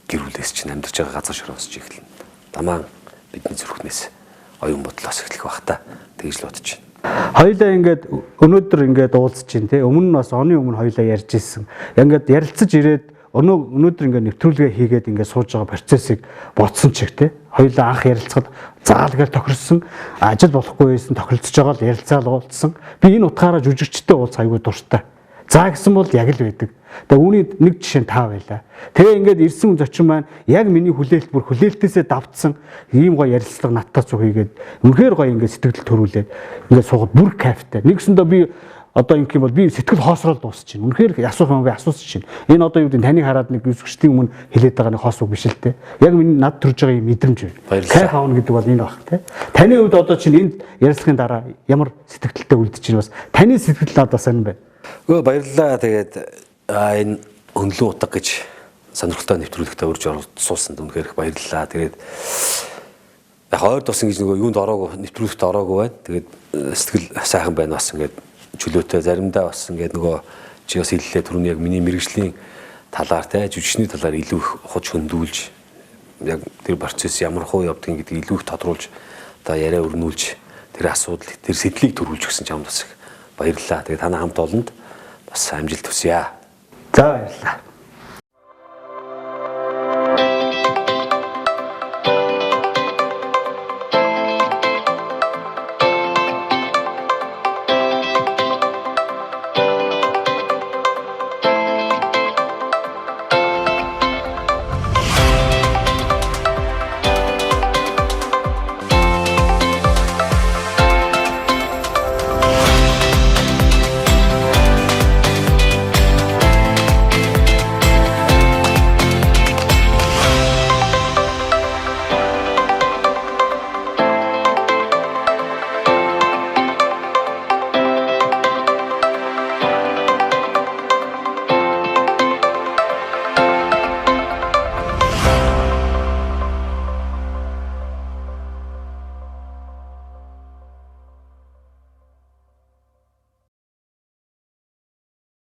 гэр бүлээс чинь амьдарч байгаа газар шорооноос ч эхэлнэ. Дамаан бидний зүрхнээс оюун бодлоос эхлэх бах та. Тэгж л бодож байна.
Хоёулаа ингээд өнөөдөр ингээд уулзж чинь те, өмнө нь бас оны өмнө хоёулаа ярьж ирсэн. Ингээд ярилцаж ирээд өнөөдөр ингээд нэвтрүүлгээ хийгээд ингээд сууж байгаа процессыг бодсон чиг те. Хоёулаа анх ярилцахад заалгаар тохирсон, ажил болохгүй байсан, тохиролцож байгаа л ярилцаал уулзсан. Би энэ утгаараа жүжигчтэй уулзах айгүй дуртай. За гэсэн бол яг л байдаг. Тэгээ үүний нэг жишээ нь та байлаа. Тэгээ ингээд ирсэн зочин маань яг миний хүлээлт бүр хүлээлтээсээ давтсан ийм гоё ярилцлага надтай цуг хийгээд үнэхээр гоё ингээд сэтгэл төрүүлээд ингээд суугаад бүр кайфтай. Нэгсэндээ би одоо ингэх юм бол би сэтгэл хоосрол дуусчихна. Үнэхээр асуух юм би асуусан чинь. Энэ одоо юу гэдэг таныг хараад нэг үсгчдийн өмнө хэлээд байгаа нэг хоос үг биш л те. Яг миний над төрж байгаа юм мэдрэмж байна. Кайф авна гэдэг бол энэ баг те. Таны хувьд одоо чинь энэ ярилцлагын дараа ямар сэтгэлтэй үлдэж чинь бас таны сэтгэл надад сонирн байна.
Өө баярлалаа. Тэгээд энэ өнлөн утга гэж сонирхолтой нэвтрүүлэгтээ урьж оролцуулсанд үнэхээр их баярлалаа. Тэгээд яг ойр тусан гэж нөгөө юунд ороогүй, нэвтрүүлэгт ороогүй байна. Тэгээд сэтгэл сайхан байна бас ингээд чөлөөтэй, заримдаа бас ингээд нөгөө чи бас хэллээ түрүүний яг миний мэрэгжлийн талаар те, жүжигчний талаар илүү их ухаж хөндүүлж яг тэр процесс ямар хуу явдгийг гэдгийг илүү их тодруулж одоо яриа өрнүүлж тэр асуудал тэр сэтлийг төрүүлж өгсөн чамд бас их баярлалаа. Тэгээд танай хамт олонд бас амжилт хүсье.
За баярлалаа.